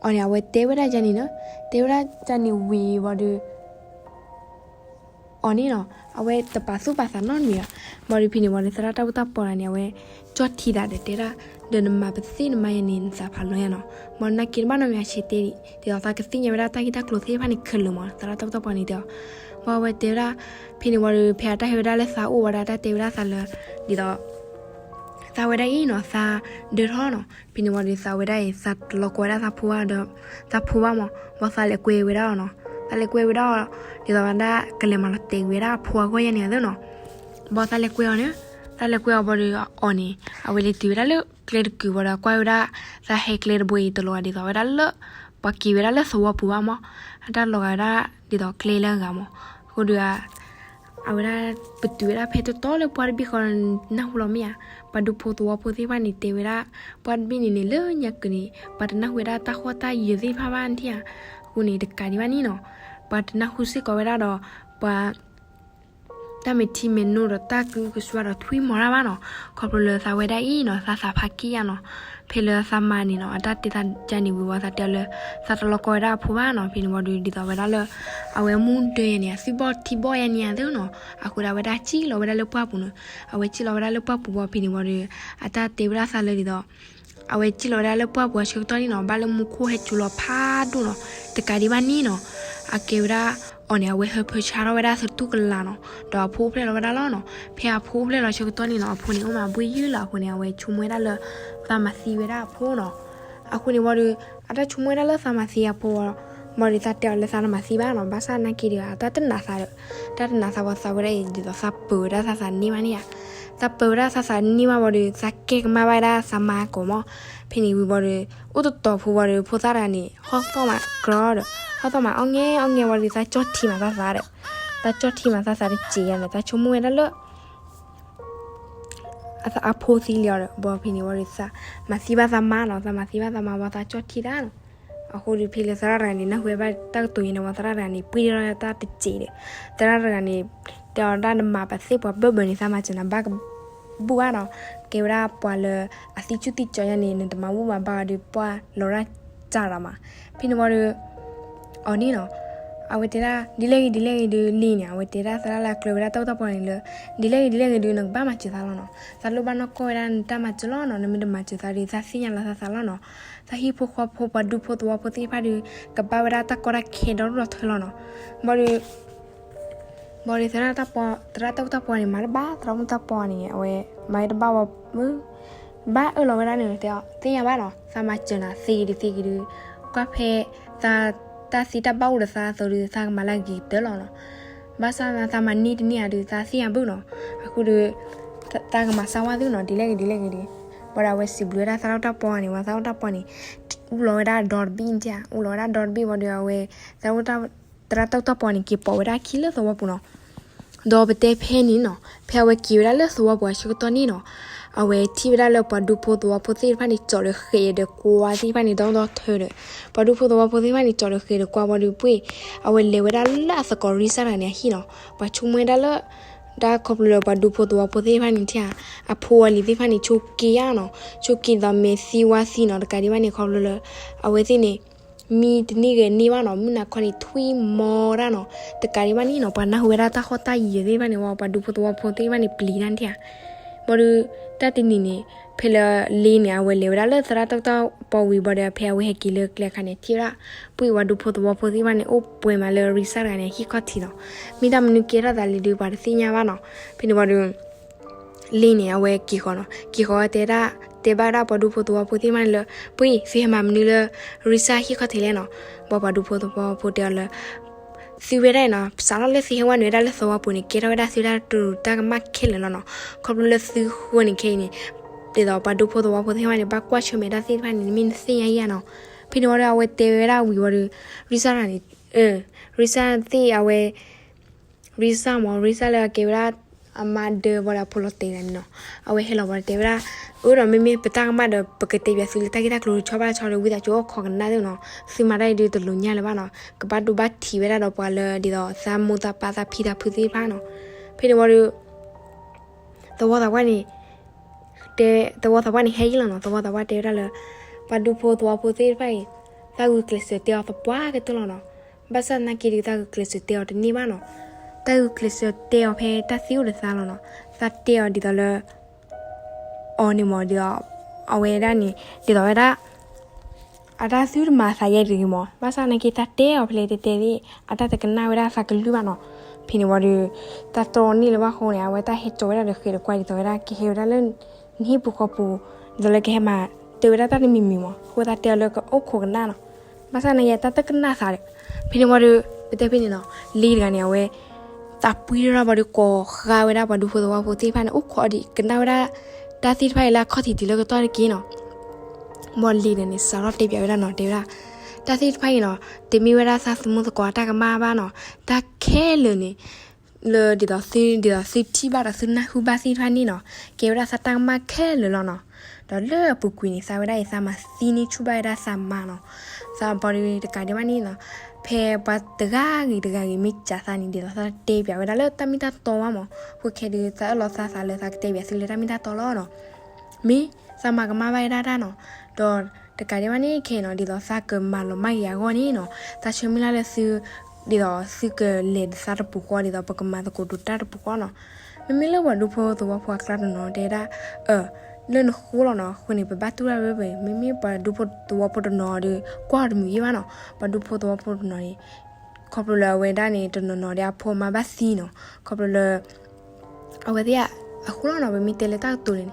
အီၤန့ၣ် အဝဲတဲဝဲဒၣ်ယၤန့ၣ်နီၤ, တဲဝဲဒၣ်ယၤန့ၣ်ဝံၤဝံၤဒီး အီၤန့ၣ်နီၤ, အဝဲတပာ်သူၣ်ပာ်သးနီတမံၤဘၣ်. ဘၣ်ဒီးဖဲန့ၣ်ဝံၤဒီး သရၣ်တၢ်အိၣ်တၢ်ပီၢ်တဂၤန့ၣ် အဝဲကၠီၣ်ထံသးဒီးတဲဒၣ်, ဒီးနမၤပသ့ၣ်နမါယဲန့ၣ် နသးဖးလီၤယါနီၤ, မ်နက့ၤတဘၣ်နီတမံၤအဆဲးတဲ, ဒ်သိးသးကသ့ၣ်ညါဝဲဒၣ်တၢ်ဂ့ၢ်တၢ်ကျိၤသ့ၣ်တဖၣ်န့ၣ်ခဲလၢာ်မး, သရၣ်တၢ်အိၣ်တၢ်ပီၢ်န့ၣ်တဲအီၤ. ဘၣ်အဝဲတဲဝဲဒၣ်, ဖဲန့ၣ်ဝံၤဒီး ဖဲအတၢ်ဟဲဝဲဒၣ်လၢသးအိၣ်ဝံၤဒီး အတၢ်တဲဝဲဒၣ်သးလၢ ဒ်သိး သးဝဲဒၣ်အံၤနီၤ, သးဒၢထီၣ်နီၤ. ဖဲန့ၣ်ဝံၤဒီး သးဝဲဒၣ်အံၤ သးတလီၤကီဝဲဒၣ်သးဖိဘၣ်ဒီး သးဖိဘၣ်မး, ဘၣ်သးလဲၤကွဲဝဲဒၣ်အီၤနီၤ. သးလဲၤကွဲဝဲဒၣ်အီၤ, ဒ်သိးဝဲဒၣ်ကလဲၤမၤလီၤတဲာ်ဝဲဒၣ်အဖိအဂီၢ်ယါန့ၣ်အသိးနီၤ. ဘၣ်သးလဲၤကွဲအီၤန့ၣ်, သးလဲၤကွဲအီၤဘၣ်ဒီးအီၤန့ၣ် အဝဲလဲၤတုၤဝဲဒၣ်လၢကျဲတကုာ်ဘၣ်ဒီး ကွၢ်ဝဲဒၣ် သးဟဲကျဲတဘိအံၤတလီၤ ဒ်သိးဝဲဒၣ်လၢ ပှၤက့ၤဝဲဒၣ်လၢသဝီပူၤဘၣ်မး, အတၢ်လီၤဂာ်ဝဲဒၣ် ဒ်သိးကျဲလၢအဂၤမး. အဃိဒီး အဝဲဒၣ်ပတုာ်ဝဲဒၣ်ဖဲတတီလၢပှၢ်တဘ့ၣ်ဃီ နၢ်ဟူလီၤမ့ၢ်ဧါ, ပှၤဒူဖိသဝီဖိသ့ၣ်တဖၣ်န့ၣ် တဲဝဲဒၣ် ပှၢ်တဘ့ၣ်န့ၣ်န့ၣ် လၢညါကုာ်န့ၣ် ပှၤတနၢ်ဟူဝဲဒၣ်တၢ်ဃီတၢ်ယၢၤသ့ၣ်တဖၣ်ဘၣ်နထံၣ်ဧါ. အဃိန့ၣ် တကးဒံးဘၣ်န့ၣ်နီၤ, ပှၤတနၢ်ဟူစ့ၢ်ကီးဝဲဒၣ်ဒီး ပှၤ တၢ်မဲာ်ထံမဲာ်နိဒီးတၢ်ကအုကစွါဒီးထွံၣ်မီၤတၢ်ဘၣ်နီၤ. ခီဖျိလၢသးဝဲဒၣ်အံၤနီၤ သးသးဖးက့ၣ်ယါနီၤ. ဖဲလၢသးမါန့ၣ်နီၤ အတၢ်တဲသးယါန့ၣ်ဝံၤဝံၤ သးတဲအီၤလၢ သးတလီၤကီဝဲဒၣ်အဖိဘၣ်နီၤ. ဖဲန့ၣ်ဝံၤဒီး ဒ်သိးဝဲဒၣ်လၢ အဝဲမူဒၢယါန့ၣ် အသွံၣ်ဘီၣ်ထံဘီၣ်ယါန့ၣ်အသိးနီၤ. အဃိဒီးအဝဲဒၣ်စံၣ်လီၤဝဲဒၣ်လၢပှၢ်ပူၤန့ၣ်, အဝဲစံၣ်လီၤဝဲဒၣ်လၢပှၢ်ပူၤဘၣ် ဖဲန့ၣ်ဝံၤဒီး အတၢ်တဲဝဲဒၣ်သးလၢဒ်သိး အဝဲစံၣ်လီၤဝဲဒၣ်လၢပှၢ်ပူၤအဆၢကတီၢ်န့ၣ်နီၤ ဘၣ်လၢမူခိၣ်ဟဲစူၤလီၤဖးဒိၣ်နီၤ. တကးဒံးဘၣ်န့ၣ်နီၤ အကဲဝဲဒၣ်အီၤန့ၣ် အဝဲဟၢဖၢဆါထီၣ်ဝဲဒၣ်သတူၢ်ကလာ်နီၤ. ဒီးအဖိအိၣ်ဖျဲၣ်လီၤဝဲဒၣ်လီၤနီၤ. ဖဲအဖိအိၣ်ဖျဲၣ်လီၤဆၢကတီၢ်န့ၣ်နီၤ အဖိန့ၣ်အိၣ်မးဘှ့ၣ်ယုၢ်လီၤ. အဃိန့ၣ် အဝဲဆိကမိၣ်ဝဲဒၣ်လၢ သးမၤသံဝဲဒၣ်အဖိနီၤ. အဃိန့ၣ်ဝံၤဒီး အတၢ်ဆိကမိၣ်ဝဲဒၣ်လၢသးမၤသံအဖိဝံၤဒီး သးတဲအီၤလၢသးတမၤသံဘၣ်နီၤ. ဘၣ်ဆၣ်နာ်က့ဒီး အတၢ်တနာ်သးဒီး တၢ်တနာ်သးဝံၤ သးဝဲဒၣ်အံၤ ဒ်သိးသးပၢၤဝဲဒၣ်သးသးန့ၢ်မးန့ၣ်ဧါ. သးပၢၤဝဲဒၣ်သးသးန့ၢ်မးဝံၤဒီး သးကဲကမၣ်ဘၣ်ဝဲဒၣ်သးမါကိးမး. ဖဲန့ၣ်ဝံၤဝံၤဒီး အိၣ်တတီၤဖိဝံၤဒီး ဖိသၣ်တဂၤန့ၣ် ဟီၣ်သီၣ်မးကြၢးဒီး ဟီၣ်သီၣ်မးအီၣ်ငဲအီၣ်ငဲဝံၤဒီး သးကၠီၣ်ထံမးသးသးဒီး သးကၠီၣ်ထံမးသးသးတစဲးယါန့ၣ် သးဆိကမိၣ်ဝဲဒၣ်လၢ အဖိသံလံအီၤဒီး ဘၣ်ဖဲန့ၣ်ဝံၤဒီး သးမၤသံဘၣ်သးမါနီၤ. သးမၤသံဘၣ်သးမါဝံၤ သးကၠီၣ်ထံတၢ်နီၤ. အဃိဒီးဖဲလၢသရၣ်တဂၤန့ၣ် နၢ်ဟူဝဲဘၣ်တၢ်ကတိၤယါန့ၣ်ဝံၤ သရၣ်တဂၤန့ၣ် ပှ့ၢ်ထီၣ်တၢ်တစဲးဒီး သရၣ်တဂၤန့ၣ် တဲအီၤဒၣ် နမၤပသ့ၣ်ပှၤဘၢၣ်ဘၢၣ်န့ၣ် သးမၤစၢၤနၤဘၣ်ကဘူၣ်ဘၣ်နီၤ. ကဲဝဲဒၣ်ပှၤလၢအသံဆူၣ်သံကၠီယါန့ၣ် နတမၤဘူၣ်မၤဘါအီၤဒီး ပှၢ်လီၤရၣ်စၢ်ရၤမး. ဖဲန့ၣ်ဝံၤဒီး အီၤန့ၣ်နီၤ အဝဲတဲဒၣ် ဒ်လဲၣ်ဂ့ၤဒ်လဲၣ်ဂ့ၤဒီး လံန့ၣ် အဝဲတဲဒၣ်သရၣ်လၢအကျၢၤဝဲဒၣ်တၢ်အိၣ်တၢ်ပီၢ်န့ၣ်လၢ ဒ်လဲၣ်ဂ့ၤဒ်လဲၣ်ဂ့ၤဒီး နကဘၣ်မၤစၢၤသးလီၤနီၤ. သးလိၣ်ဘၣ်နီၢ်ကီၢ်ဝဲဒၣ်နတၢ်မၤစၢၤလီၤနီၤ. နမ့ၢ်တမၤစၢၤသးဒီး သးသ့ၣ်ညါလီၤသးသးလီၤနီၤ. သးဟံၣ်ဖိဃီဖိပှၤဒူဖိသဝီဖိသ့ၣ်တဖၣ်ဒီး ကဘၣ်ဝဲဒၣ်တၢ်ကီတၢ်ခဲဒီဒူၣ်ဒီထၢလီၤနီၤ. ဘၣ်ဒီး ဘၣ်ဒီးသရၣ်တၢ်အိၣ်တၢ်ပီၢ်န့ၣ် မၤတဘၣ် သရၣ်မုၣ်တၢ်ပီၢ်န့ၣ် အဝဲမၤတဘၣ်ဝဲ ဘၣ်အၢၣ်လီၤဝဲဒၣ်န့ၣ် တဲအီၤ သ့ၣ်ညါဘၣ်နီၤ သးမၤစၢၤနၤသ့ဂ့ၤဒုးသ့ဂ့ၤဒုး ကွၢ်ဖဲ သးတၢ်သံတၢ်ဘၣ်အိၣ်ဒီးသးအသိးဒီး သးကမၤလၢအဂ့ၤကတၢၢ်လီၤနီၤ. ဘၣ်ဆၣ်သးမၤန့ၢ်တန့ၢ်ဧါဒီး သးသ့ၣ်ညါဘၣ်နီၤ. အဃိဒီး သးကမၤစၢၤဝဲသုနီၤ ဒ်လဲၣ်ဂ့ၤဒ်လဲၣ်ဂ့ၤဒီး ဘၣ်ဒီးအဝဲစံးဘျုးဝဲဒၣ်သရၣ်တၢ်အိၣ်တၢ်ပီၢ်န့ၣ် ဝံၤသရၣ်တၢ်အိၣ်တၢ်ပီၢ်န့ၣ် အူလီၤဝဲဒၣ်ဒီတဘ့ၣ်နထံၣ်ဧါ အူလီၤဝဲဒၣ်ဒီတဘ့ၣ်ဝံၤဒီး အဝဲ သရၣ်တၢ်အိၣ်တၢ်ပီၢ်န့ၣ် က့ၤပိာ်ဝဲဒၣ်အခံလၢသဝီပူၤနီၤ. ဒီးပတဲဖဲန့ၣ်နီၤ ဖဲအဝဲက့ၤဝဲဒၣ်လၢသဝီပူၤအဆၢကတီၢ်န့ၣ်နီၤ အဝဲထံၣ်ဝဲဒၣ်လၢပှၤဒူဖိသဝီဖိသ့ၣ်တဖၣ်န့ၣ် ကၠီၣ်ဒီးဃဲးဒီးကွါသ့ၣ်တဖၣ်န့ၣ် ဒီဒူၣ်ဒီထၢဒီး ပှၤဒူဖိသဝီဖိသ့ၣ်တဖၣ်န့ၣ် ကၠီၣ်ဒီးဃဲးဒီးကွါဝံၤဒီးပှ့ၢ် အဝဲလဲၤဝဲဒၣ်လၢအသကိးရံစၢ်တဂၤန့ၣ်အဟံၣ်နီၤ. ပှၤဆိကမိၣ်ဝဲဒၣ်လၢ တၢ်ခီဖျိလၢပှၤဒူဖိသဝီဖိသ့ၣ်တဖၣ်န့ၣ်ထံၣ်ဧါ အဖိအလံၤသ့ၣ်တဖၣ်န့ၣ် ဆိးက့ယါနီၤ. ဆိးက့ဒီးမဲာ်သံဝါသံနီၤ တကးဒံးဘၣ်န့ၣ် ခီဖျိလၢ အဝဲသ့ၣ်န့ၣ် မံတန့ၢ်ဂဲၤန့ၢ်ဘၣ်နီၤ မုၢ်နၤခီန့ၣ် ထွံၣ်မီၤတၢ်နီၤ. တကးဒံးဘၣ်န့ၣ်နီၤ ပှၤနၢ်ဟူဝဲဒၣ်တၢ်ဃီတၢ်ယၢၤသ့ၣ်တဖၣ်န့ၣ်ဝံၤ ပှၤဒူဖိသဝီဖိသ့ၣ်တဖၣ်န့ၣ် ပျံၤတၢ်နထံၣ်ဧါ. ဘၣ်ဒီး တၢ်တနံၤန့ၣ် ဖဲလၢလ့န့ၣ် အဝဲလဲၤဝဲဒၣ်လၢသရၣ်တၢ်အိၣ်တၢ်ပီၢ်ဝံၤဘၣ်ဒီး ဖဲအဝဲဟဲက့ၤလၢကျဲအခါန့ၣ် ထံၣ်ဝဲဒၣ် ပှ့ၢ်ပှၤဒူဖိသဝီဖိသ့ၣ်တဖၣ်န့ၣ် အိၣ်ပှဲၤမးလၢရံစၢ်တဂၤန့ၣ် ဟံၣ်ခီၣ်ထံးနီၤ. မ့ၢ်တၢ်မနုၤကဲထီၣ်သးလံဒီး ပှၤတသ့ၣ်ညါဘၣ်နီၤ. ဖဲန့ၣ်ဝံၤဒီး လ့န့ၣ် အဝဲက့ၤဃီၤနီၤ က့ၤဃီၤတဲဒၣ် တဲဘၣ်ဝဲဒၣ်ပှၤဒူဖိသဝီဖိသ့ၣ်တဖၣ်န့ၣ်လၢ ပှ့ၢ် သုဟဲမၤမနုၤလၢ ရံစၢ်ဟံၣ်ခီၣ်ထံးလဲၣ်နီၤ. ဘၣ်ပှၤဒူဖိသဝီဖိတဲအီၤလၢ သုဝဲဒၣ်အံၤနီၤ စးထီၣ်လၢသုဟဲဝဲနုာ်ဝဲဒၣ်လၢသဝီပူၤန့ၣ် ကဲထီၣ်ဝဲဒၣ်သုဝဲဒၣ်တရူးတၢ်ကမၣ်ခဲလၢာ်လီၤနီၤ. ခီဖျိလၢသုဃိန့ၣ်ခဲအံၤန့ၣ် ဒ်သိးပှၤဒူဖိသဝီဖိသ့ၣ်တဖၣ်န့ၣ် ဘၣ်ကွၢ်ဆၢၣ်မဲာ်တၢ်သ့ၣ်တဖၣ်န့ၣ် နမ့ၢ်နသ့ၣ်ညါယါနီၤ. ဖဲန့ၣ်ဝံၤဒီး အဝဲတဲဝဲဒၣ်ဝံၤဝံၤဒီး ရံစၢ်တဂၤန့ၣ် ရံစၢ်သ့ၣ်အဝဲ ရံစၢ်မ့ၢ် ရံစၢ်လၢအကဲဝဲဒၣ် အမါဒၢဘၣ်ဒီးအဖိလီၤတဲာ်တဂၤန့ၣ်နီၤ. အဝဲဟဲလီၤဝံၤဒီးတဲဝဲဒၣ် အၢဒီးမ့မ့ၢ်ပတၢ်ကမၣ်ဒီး ပကတဲပၠးသုလၢတၢ်ဂ့ၢ်တၢ်ကျိၤတဆီဘၣ်တဆီဒီး ဝံသးစူၤအိၣ်ခိးကနၣ်သ့နီၤ. သုမၤတၢ်အံၤဒုးတလိၤညါလၢၤဘၣ်နီၤ. ကဘၣ်ဒိဘၣ်ထံးဝဲဒၣ်ဒီးပှၤလၢဒ်သိးသးမိၢ်သးပၢ်သးဖံသးဖုသ့ၣ်တဖၣ်နီၤ. ဖဲန့ၣ်ဝံၤဒီး သဝီသးပှၢ်န့ၣ် တဲ သဝီသးပှၢ်န့ၣ်ဟဲယံၤလီၤနီၤ. သဝီသးပှၢ်တဲဝဲဒၣ်လၢ ပှၤဒူဖိသဝီဖိသ့ၣ်တဖၣ်အံၤ သးဂုာ်ကျဲးစၢးတဲအီၤသပှၢ်ကတၢၢ်လီၤနီၤ. ဘၣ်ဆၣ်သနာ်က့ဒီး သးဂုာ်ကျဲးစၢးတဲအီၤတန့ၢ်ဘၣ်နီၤ. တၢ်ဂုာ်ကျဲးစၢးတဲအီၤဖဲတၢ်သံအိၣ်ဒီးသးလီၤနီၤ. သးတဲအီၤဒ်သိးလၢ အီၤန့ၣ်မး ဒ်သိး အဝဲဒၣ်န့ၣ် ဒ်သိးဝဲဒၣ် အတၢ်သုတမၤသးယဲၢ်တဂ့ၤမး, ဘၣ်ဆၣ်နာ်က့တၢ်တဲအီၤဖဲလဲၣ်တဲတဲသ့ၣ် အတၢ်တကနၣ်ဝဲဒၣ်သးကလုၢ်ဘၣ်နီၤ. ဖဲန့ၣ်ဝံၤဒီး တၢ်တြီန့ၢ်လၢၤဘၣ်အဃိန့ၣ် အဝဲတၢ်ဟဲကၠီၤဝဲဒၣ်ဒီးဃဲးဒီးကွၢ်ဒ်သိးဝဲဒၣ် ကဟဲဝဲဒၣ်လၢ နဟံၣ်ပူၤဃီပူၤ ဒ်သိးလၢကဟဲမၤတၢ်ဝဲဒၣ်တၢ်တမံၤမံၤမး, အဃိသတးတဲအီၤလၢကအိၣ်ခိးကနၣ်နီၤ. ဘၣ်ဆၣ်နာ်က့တၢ်တကနၣ်သးဒီး ဖဲန့ၣ်ဝံၤဒီး ပတဲဖဲန့ၣ်နီၤ လ့တဂၤန့ၣ် အဝဲ သးပှံတရၣ်ဘၣ်ဒီး ကိးဃါဝဲဒၣ်ပှၤဒူဖိသဝီဖိသ့ၣ်တဖၣ်န့ၣ် အိၣ်ခိးဒံးကနၣ်ဝဲဒၣ် တၢ်သ့ၣ်တဖၣ်အံၤလၢအခီၣ်ထံးတုၤလၢကတီၢ်တက့ၢ်နီၤ. ဘၣ်လ့ဒီးန့ၣ် စးထီၣ်တဲပၠးဝဲဒၣ်နီၤ, တဲဝဲဒၣ် တၢ်သ့ၣ်တဖၣ်အံၤနီၤ တမ့ၢ်ဝဲဒၣ်သးသမူသကိးအတၢ်ကမၣ်ဘၣ်နီၤ. တၢ်ခဲလၢာ်န့ၣ် လၢဒ်သိးသု ဒ်သိးသုထံၣ်ဘၣ်ဒီးသုနၢ်ဟူဘၣ်သ့ၣ်တဖၣ်န့ၣ်နီၤ ကဲဝဲဒၣ်သးတၢ်ကမၣ်ခဲလၢာ်လီၤနီၤ. ဒီးလၢအပူၤကွံာ်န့ၣ် သးဝဲဒၣ်အံၤ သးမၤသံန့ၢ်ဆူၣ်ဘၣ်ဝဲဒၣ်သးမါနီၤ. သးဘၣ်ဒီးတကးဒံးဘၣ်န့ၣ်နီၤ ဖဲပှၤတဂၤဂ့ၤတဂၤဂ့ၤ မ့ၢ်စံးသးန့ၣ် ဒ်သိးသးတဲပၠးဝဲဒၣ်လၢတၢ်မ့ၢ်တၢ်တီဘၣ်မး, အဃိခဲဒီး သးအၢၣ်လီၤသးသးလၢသးကတဲပၠးသုလၢတၢ်မ့ၢ်တၢ်တီလီၤနီၤ. မ့ၢ်သးမၤကမၣ်ဘၣ်ဝဲဒၣ်တၢ်နီၤ. ဒီးတကးဒံးဘၣ်န့ၣ်ခဲအံၤနီၤ ဒ်သိးသးကမၤလီၤမၢ်က့ၤအဂီၢ်န့ၣ်နီၤ သးဆၢမုၢ်လၢ်လၢသု ဒ်သိးသုကလဲၤဒီးသးတပူၤဃီ ဒ်သိးပကမၤသကိးဒိးတၢ်တပူၤဃီနီၤ. မ့မ့ၢ်လၢပှၤဒူဖိသဝီဖိအကျါတနီၤတဲဝဲဒၣ် အၢ လၢနဃိလီၤနီၤ, အဃိန့ၣ် ပဘၣ်တူၢ်တၢ်ဝဲဝဲ, မ့မ့ၢ်ပှၤဒူဖိသဝီဖိတနီၤဒီး ကွၢ်တမုာ်ယ့ၢ်ဘၣ်နီၤ. ပှၤဒူဖိသဝီဖိတနီၤန့ၣ် ခီဖျိလၢအဝဲဒၣ်န့ၣ် တနီၤနီၤဒီး အဖိအမါဘၣ်သံနီၤ, ခီဖျိလၢ အဝဲသ့ၣ်အဃိလီၤနီၤ, ပမ့ၢ်တဲလၢတၢ်ကတိၤန့ၣ်န့ၣ်.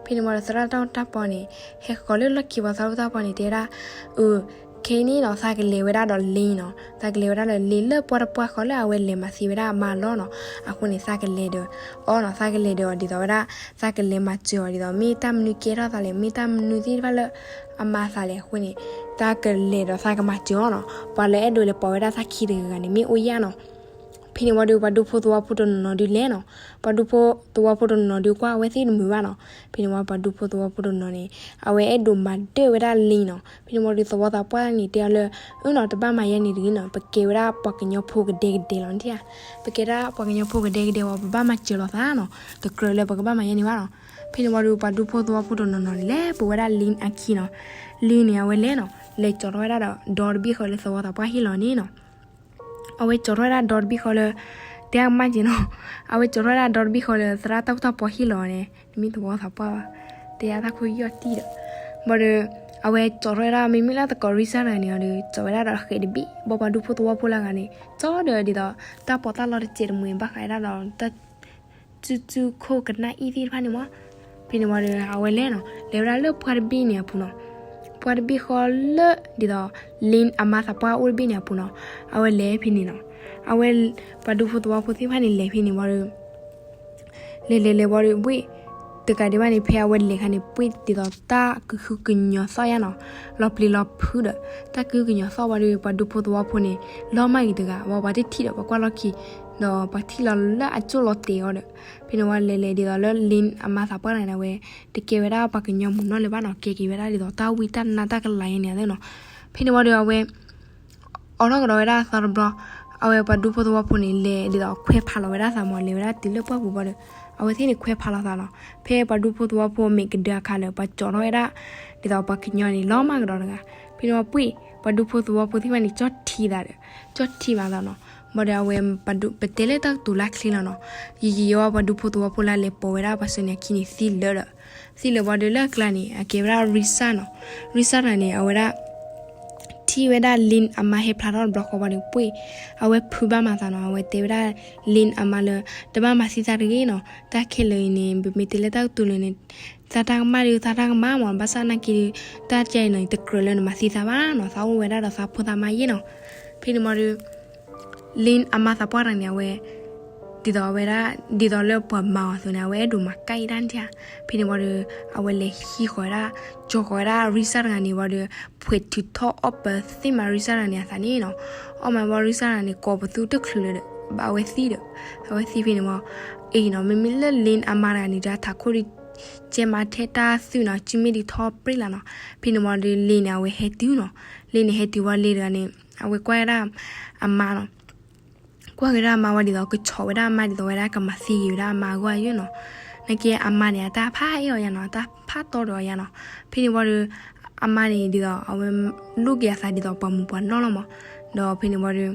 ဖဲန့ၣ်ဝံၤဒီး သရၣ်တၢ်အိၣ်တၢ်ပီန့ၣ် ဟဲဃီၤလၢလီၢ်ခံ ပှၤသရၣ်တၢ်အိၣ်တၢ်ပီန့ၣ် တဲဝဲဒၣ် အၢ ခဲအံၤန့ၣ်နီၤ သးကလဲၤဝဲဒၣ်ဒီးလ့နီၤ, သးကလဲၤဝဲဒၣ်ဒီးလ့လၢပှၢ်တပှၢ်ဃီလၢအဝဲလဲၤမၤသံဝဲဒၣ်အမါလီၤနီၤ. အဃိန့ၣ် သးကလဲၤဒီးအီၤနီၤ, သးကလဲၤဒီးအီၤဒ်သိးဝဲဒၣ် သးကလဲၤမၤစၢၤအီၤဒ်သိး မ့ၢ်တၢ်မနုၤကဲထီၣ်သးလဲၣ်, မ့ၢ်တၢ်မနုၤသ့ၣ်တဖၣ်လၢအမၤသးလဲၣ်, အဃိန့ၣ် သးကလဲၤဒီးသးကမၤစၢၤအီၤနီၤ. ပှၤလၢအဲၣ်ဒိးလဲၤပိာ်ဝဲဒၣ်သးခံတဂၤဂၤန့ၣ် မ့ၢ်အိၣ်ယၣ်နီၤ. ဖဲန့ၣ်ဝံၤဒီး ပှၤဒူဖိသဝီဖိတနီၤနီၤဒုးလဲၤနီၤ. ပှၤဒူဖိသဝီဖိတနီၤနီၤဒုးကွၢ်အဝဲသ့ၣ်တမုာ်ဘၣ်နီၤ. ဖဲန့ၣ်ဝံၤ ပှၤဒူဖိသဝီဖိတနီၤနီၤန့ၣ် အဝဲအဲၣ်ဒိးမၤဒၢၣ်ဝဲဒၣ်လ့နီၤ. ဖဲန့ၣ်ဝံၤဒီး သဝီသးပှၢ်န့ၣ် တဲအီၤလၢ အၢနီၤ တဘၣ်မၤယဲန့ၣ်တဂ့ၤနီၤ, ပကဲဝဲဒၣ်ပှၤကညီဖိကဒဲကဒဲလီၤန့ၣ်ဧါ. ပကဲဒၣ်ပှၤကညီဖိကဒဲကဒဲဝံၤ ပဘၣ်မၤစၢၤလိာ်သးနီၤ, တကြၢးလၢပကဘၣ်မၤယဲန့ၣ်ဘၣ်နီၤ. ဖဲန့ၣ်ဝံၤဒီး ပှၤဒူဖိသဝီဖိတနီၤနီၤန့ၣ် လဲၤပိာ်ဝဲဒၣ်လ့အခံနီၤ. လ့န့ၣ် အဝဲလဲၤနီၤ, လဲၤကၠီၤထီၣ်ဝဲဒၣ်ဒီး ဒီတဘ့ၣ်ဃီလၢသဝီသးပှၢ်ဟ့ၣ်လီၤန့ၣ်နီၤ. အဝဲကၠီၤထီၣ်ဝဲဒၣ်ဒီတဘ့ၣ်ဃီလၢ တဲအကမၣ်က့ၤနီၤ, အဝဲကၠီၤထီၣ်ဝဲဒၣ်ဒီတဘ့ၣ်ဃီလၢသရၣ်တၢ်အိၣ်တၢ်ပီဟ့ၣ်လီၤန့ၣ်, တမ့ၢ်သဝီသးပှၢ်ဘၣ်, တဲယၤတၢ်ခိၣ်ယီၢ်တံၢ်ဒီး, ဘၣ်ဒီး အဝဲကၠီၤထီၣ်ဝဲဒၣ် မ့မ့ၢ်လၢသကိးရံစၢ်တဂၤန့ၣ်ဒီး ကၠီၤဝဲဒၣ်ဒီးဃဲးတဘ့ၣ်, ဘၣ်ပှၤဒူဖိသဝီဖိလၢအဂၤန့ၣ် ကၠီၤဒီးဒ်သိး တၢ်ပီးတၢ်လီတစဲးတမှဲၤဘၣ်ဃးဝဲဒၣ်ဒီး တၢ် စုစုခိၣ်ကနၣ်အံၣ်သ့ၣ်တဖၣ်န့ၣ်မး. ဖဲန့ၣ်ဝံၤဒီး အဝဲလဲၤနီၤ, လဲၤဝဲဒၣ်လၢပှၢ်တဘ့ၣ်န့ၣ်အပူၤနီၤ, ပှၢ်တဘ့ၣ်ဃီလၢ ဒ်သိး လ့အမါသးပှၢ်အိၣ်တဘ့ၣ်န့ၣ်အပူၤနီၤ, အဝဲလဲၤဖဲန့ၣ်နီၤ, အဝဲ ပှၤဒူဖိသဝီဖိသ့ၣ်တဖၣ်န့ၣ် လဲၤဖဲန့ၣ်ဝံၤဒီး လဲၤလဲၤလဲၤဝံၤဒီး ဘှ့ၣ် တကးဒံးဘၣ်န့ၣ် ဖဲအဝဲလဲၤခါန့ၣ် ဘှ့ၣ်ဒ်သိးတၢ်ကဟုကညီၤသီၣ်ယါနီၤ, လီၤပျံၤလီၤဖုးဒီး တၢ်ကဟုကညီၤသီၣ်ဝံၤဒီး ပှၤဒူဖိသဝီဖိန့ၣ် လီၤမၢ်ဂ့ၤတဂၤ, ဝံၤပှၤတထံၣ်ဒီး ပှၤကွၢ်လီၢ်ခံ ဒီးပှၤထံၣ်လီၤလၢအကၠိၣ်လီၤတဲာ်အီၤဒီး ဖဲန့ၣ်ဝံၤလဲၤလဲၤဒ်သိးလၢ လ့အမါသးပှၢ်တဂၤန့ၣ် အဝဲ တကဲဝဲဒၣ်ပှၤကညီမုၢ်နီၢ်လၢၤဘၣ်နီၤ, ကဲက့ၤဝဲဒၣ်ဒ်သိးတၢ်ဝံတၢ်နါတၢ်ကလၤယါန့ၣ်သ့နီၤ. ဖဲန့ၣ်ဝံၤဒီး အဝဲ အိးထီၣ်ကဒီးဝဲဒၣ်သီတဘျီ, အဝဲပှၤဒူဖိသဝီဖိန့ၣ်လဲၤဒ်သိးခွဲးဖးလီၤဝဲဒၣ်သးမး, လဲၤဝဲဒၣ်တုၤလၢပှၢ်ပူၤဘၣ်ဒီး အဝဲသ့ၣ်န့ၣ်ခွဲးဖးလီၤသးနီၤ. ဖဲပှၤဒူဖိသဝီဖိမဲာ်ကဒၢအခါလၢ ပှၤကၠီၤထီၣ်ဝဲဒၣ် ဒ်သိးပှၤကညီန့ၣ် လီၤမၢ်ကဒီးတဂၤ. ဖဲန့ၣ်ဝံၤဘှ့ၣ် ပှၤဒူဖိသဝီဖိသ့ၣ်တဖၣ်န့ၣ် ကၠီၣ်ထံသးဒီး ကၠီၣ်ထံမးသးနီၤ. ဘၣ်ဒီးအဝဲ ပတဲလၢတၢ်ကတိၤလၢချ့လီၤနီၤ. ယံာ်ယံာ်ယံာ်ဝံၤ ပှၤဒူဖိသဝီဖိလၢလဲၤပိာ်ဝဲဒၣ်ပှၤစၢၤန့ၣ်အခံန့ၣ်သံလၢာ်ဒီး သံလၢာ်ဝံၤဒီးလၢအကျါန့ၣ် အကဲဝဲဒၣ်ရံစၢ်နီၤ. ရံစၢ်တဂၤန့ၣ် အဝဲဒၣ် ထံၣ်ဝဲဒၣ်လ့အမါဟဲဖျါထီၣ်တဘျီဃီဘၣ်ဒီး ဘှ့ၣ် အဝဲဖုးဘၣ်မးသးနီၤ. အဝဲတဲဝဲဒၣ် လ့အမါလၢ တဘၣ်မၤသံသးတဂ့ၤနီၤ. တၢ်ခဲလၢာ်အံၤန့ၣ် ပမ့ၢ်တဲလၢတၢ်ကတိၤလၢာ်န့ၣ် သးတၢ်ကမၣ်ဒီး သးတၢ်ကမၣ်မး, ဘၣ်ဆၣ်နာ်က့ဒီး တၢ်ကဲအံၤနီၤ တကြၢးလၢနမၤသံသးဘၣ်နီၤ. သးအိၣ်ဝဲဒၣ်ဒီးသးဖိသးမါယဲၢ်နီၤ. ဖဲန့ၣ်ဝံၤဒီး လ့အမါသးပှၢ်တဂၤန့ၣ် အဝဲ ဒ်သိးအဝဲဒၣ် ဒ်သိးလၢပှၤမၤအီၤအသိးန့ၣ် အဝဲအဲၣ်ဒိးမၤကၣ်အံၤတၢ်န့ၣ်ဧါ. ဖဲန့ၣ်ဝံၤဒီး အဝဲလဲၤဟံးဃီၤဝဲဒၣ် ကၠီၤဃီၤဝဲဒၣ်ရံစၢ်တဂၤန့ၣ်ဝံၤဒီး ဖှဲးထုးထီၣ်အီၣ်ပၢၤသ့ၣ်မးရံစၢ်တဂၤန့ၣ်အသးန့ၣ်နီၤ. အီၣ်မးဝံၤရံစၢ်တဂၤန့ၣ် ကိးပသူတချုးလၢၤဒီး ဘၣ်အဝဲသံဒီး အဝဲသံဖဲန့ၣ်ဝံၤ အံၤနီၤ မ့မ့ၢ်လၢလ့အမါတဂၤန့ၣ်ဒီး ထးခိၣ်ဒီး ကဲမးထဲတၢ်သုးနီၤ စုမ့ၢ်ဒံးထီၣ်ပြ့လၢ်နီၤ. ဖဲန့ၣ်ဝံၤဒီးလ့န့ၣ် အဝဲဟဲတုၤနီၤ. လ့န့ၣ်ဟဲတုၤဝံၤလ့တဂၤန့ၣ် အဝဲကွၢ်ဝဲဒၣ်အမါနီၤ. ကွၢ်က့ၤဝဲဒၣ်အမါဝံၤဒ်သိး ကဆီၣ်ဝဲဒၣ်အမါဒ်သိးဝဲဒၣ်ကမၤသံက့ၤဝဲဒၣ်အမါအဂီၢ်ယဲၢ်နီၤ. နာ်က့အမါန့ၣ် အတၢ်ဖးအီၣ်ယါနီၤ, အတၢ်ဖးတီဒီးအီၤယါနီၤ. ဖဲန့ၣ်ဝံၤဒီး အမါန့ၣ်ဒ်သိး အဝဲလူၤက့ၤအသးဒ်သိးပှၤမုၢ်ပှၤနီၢ်လီၤမး. ဒီးဖဲန့ၣ်ဝံၤဒီး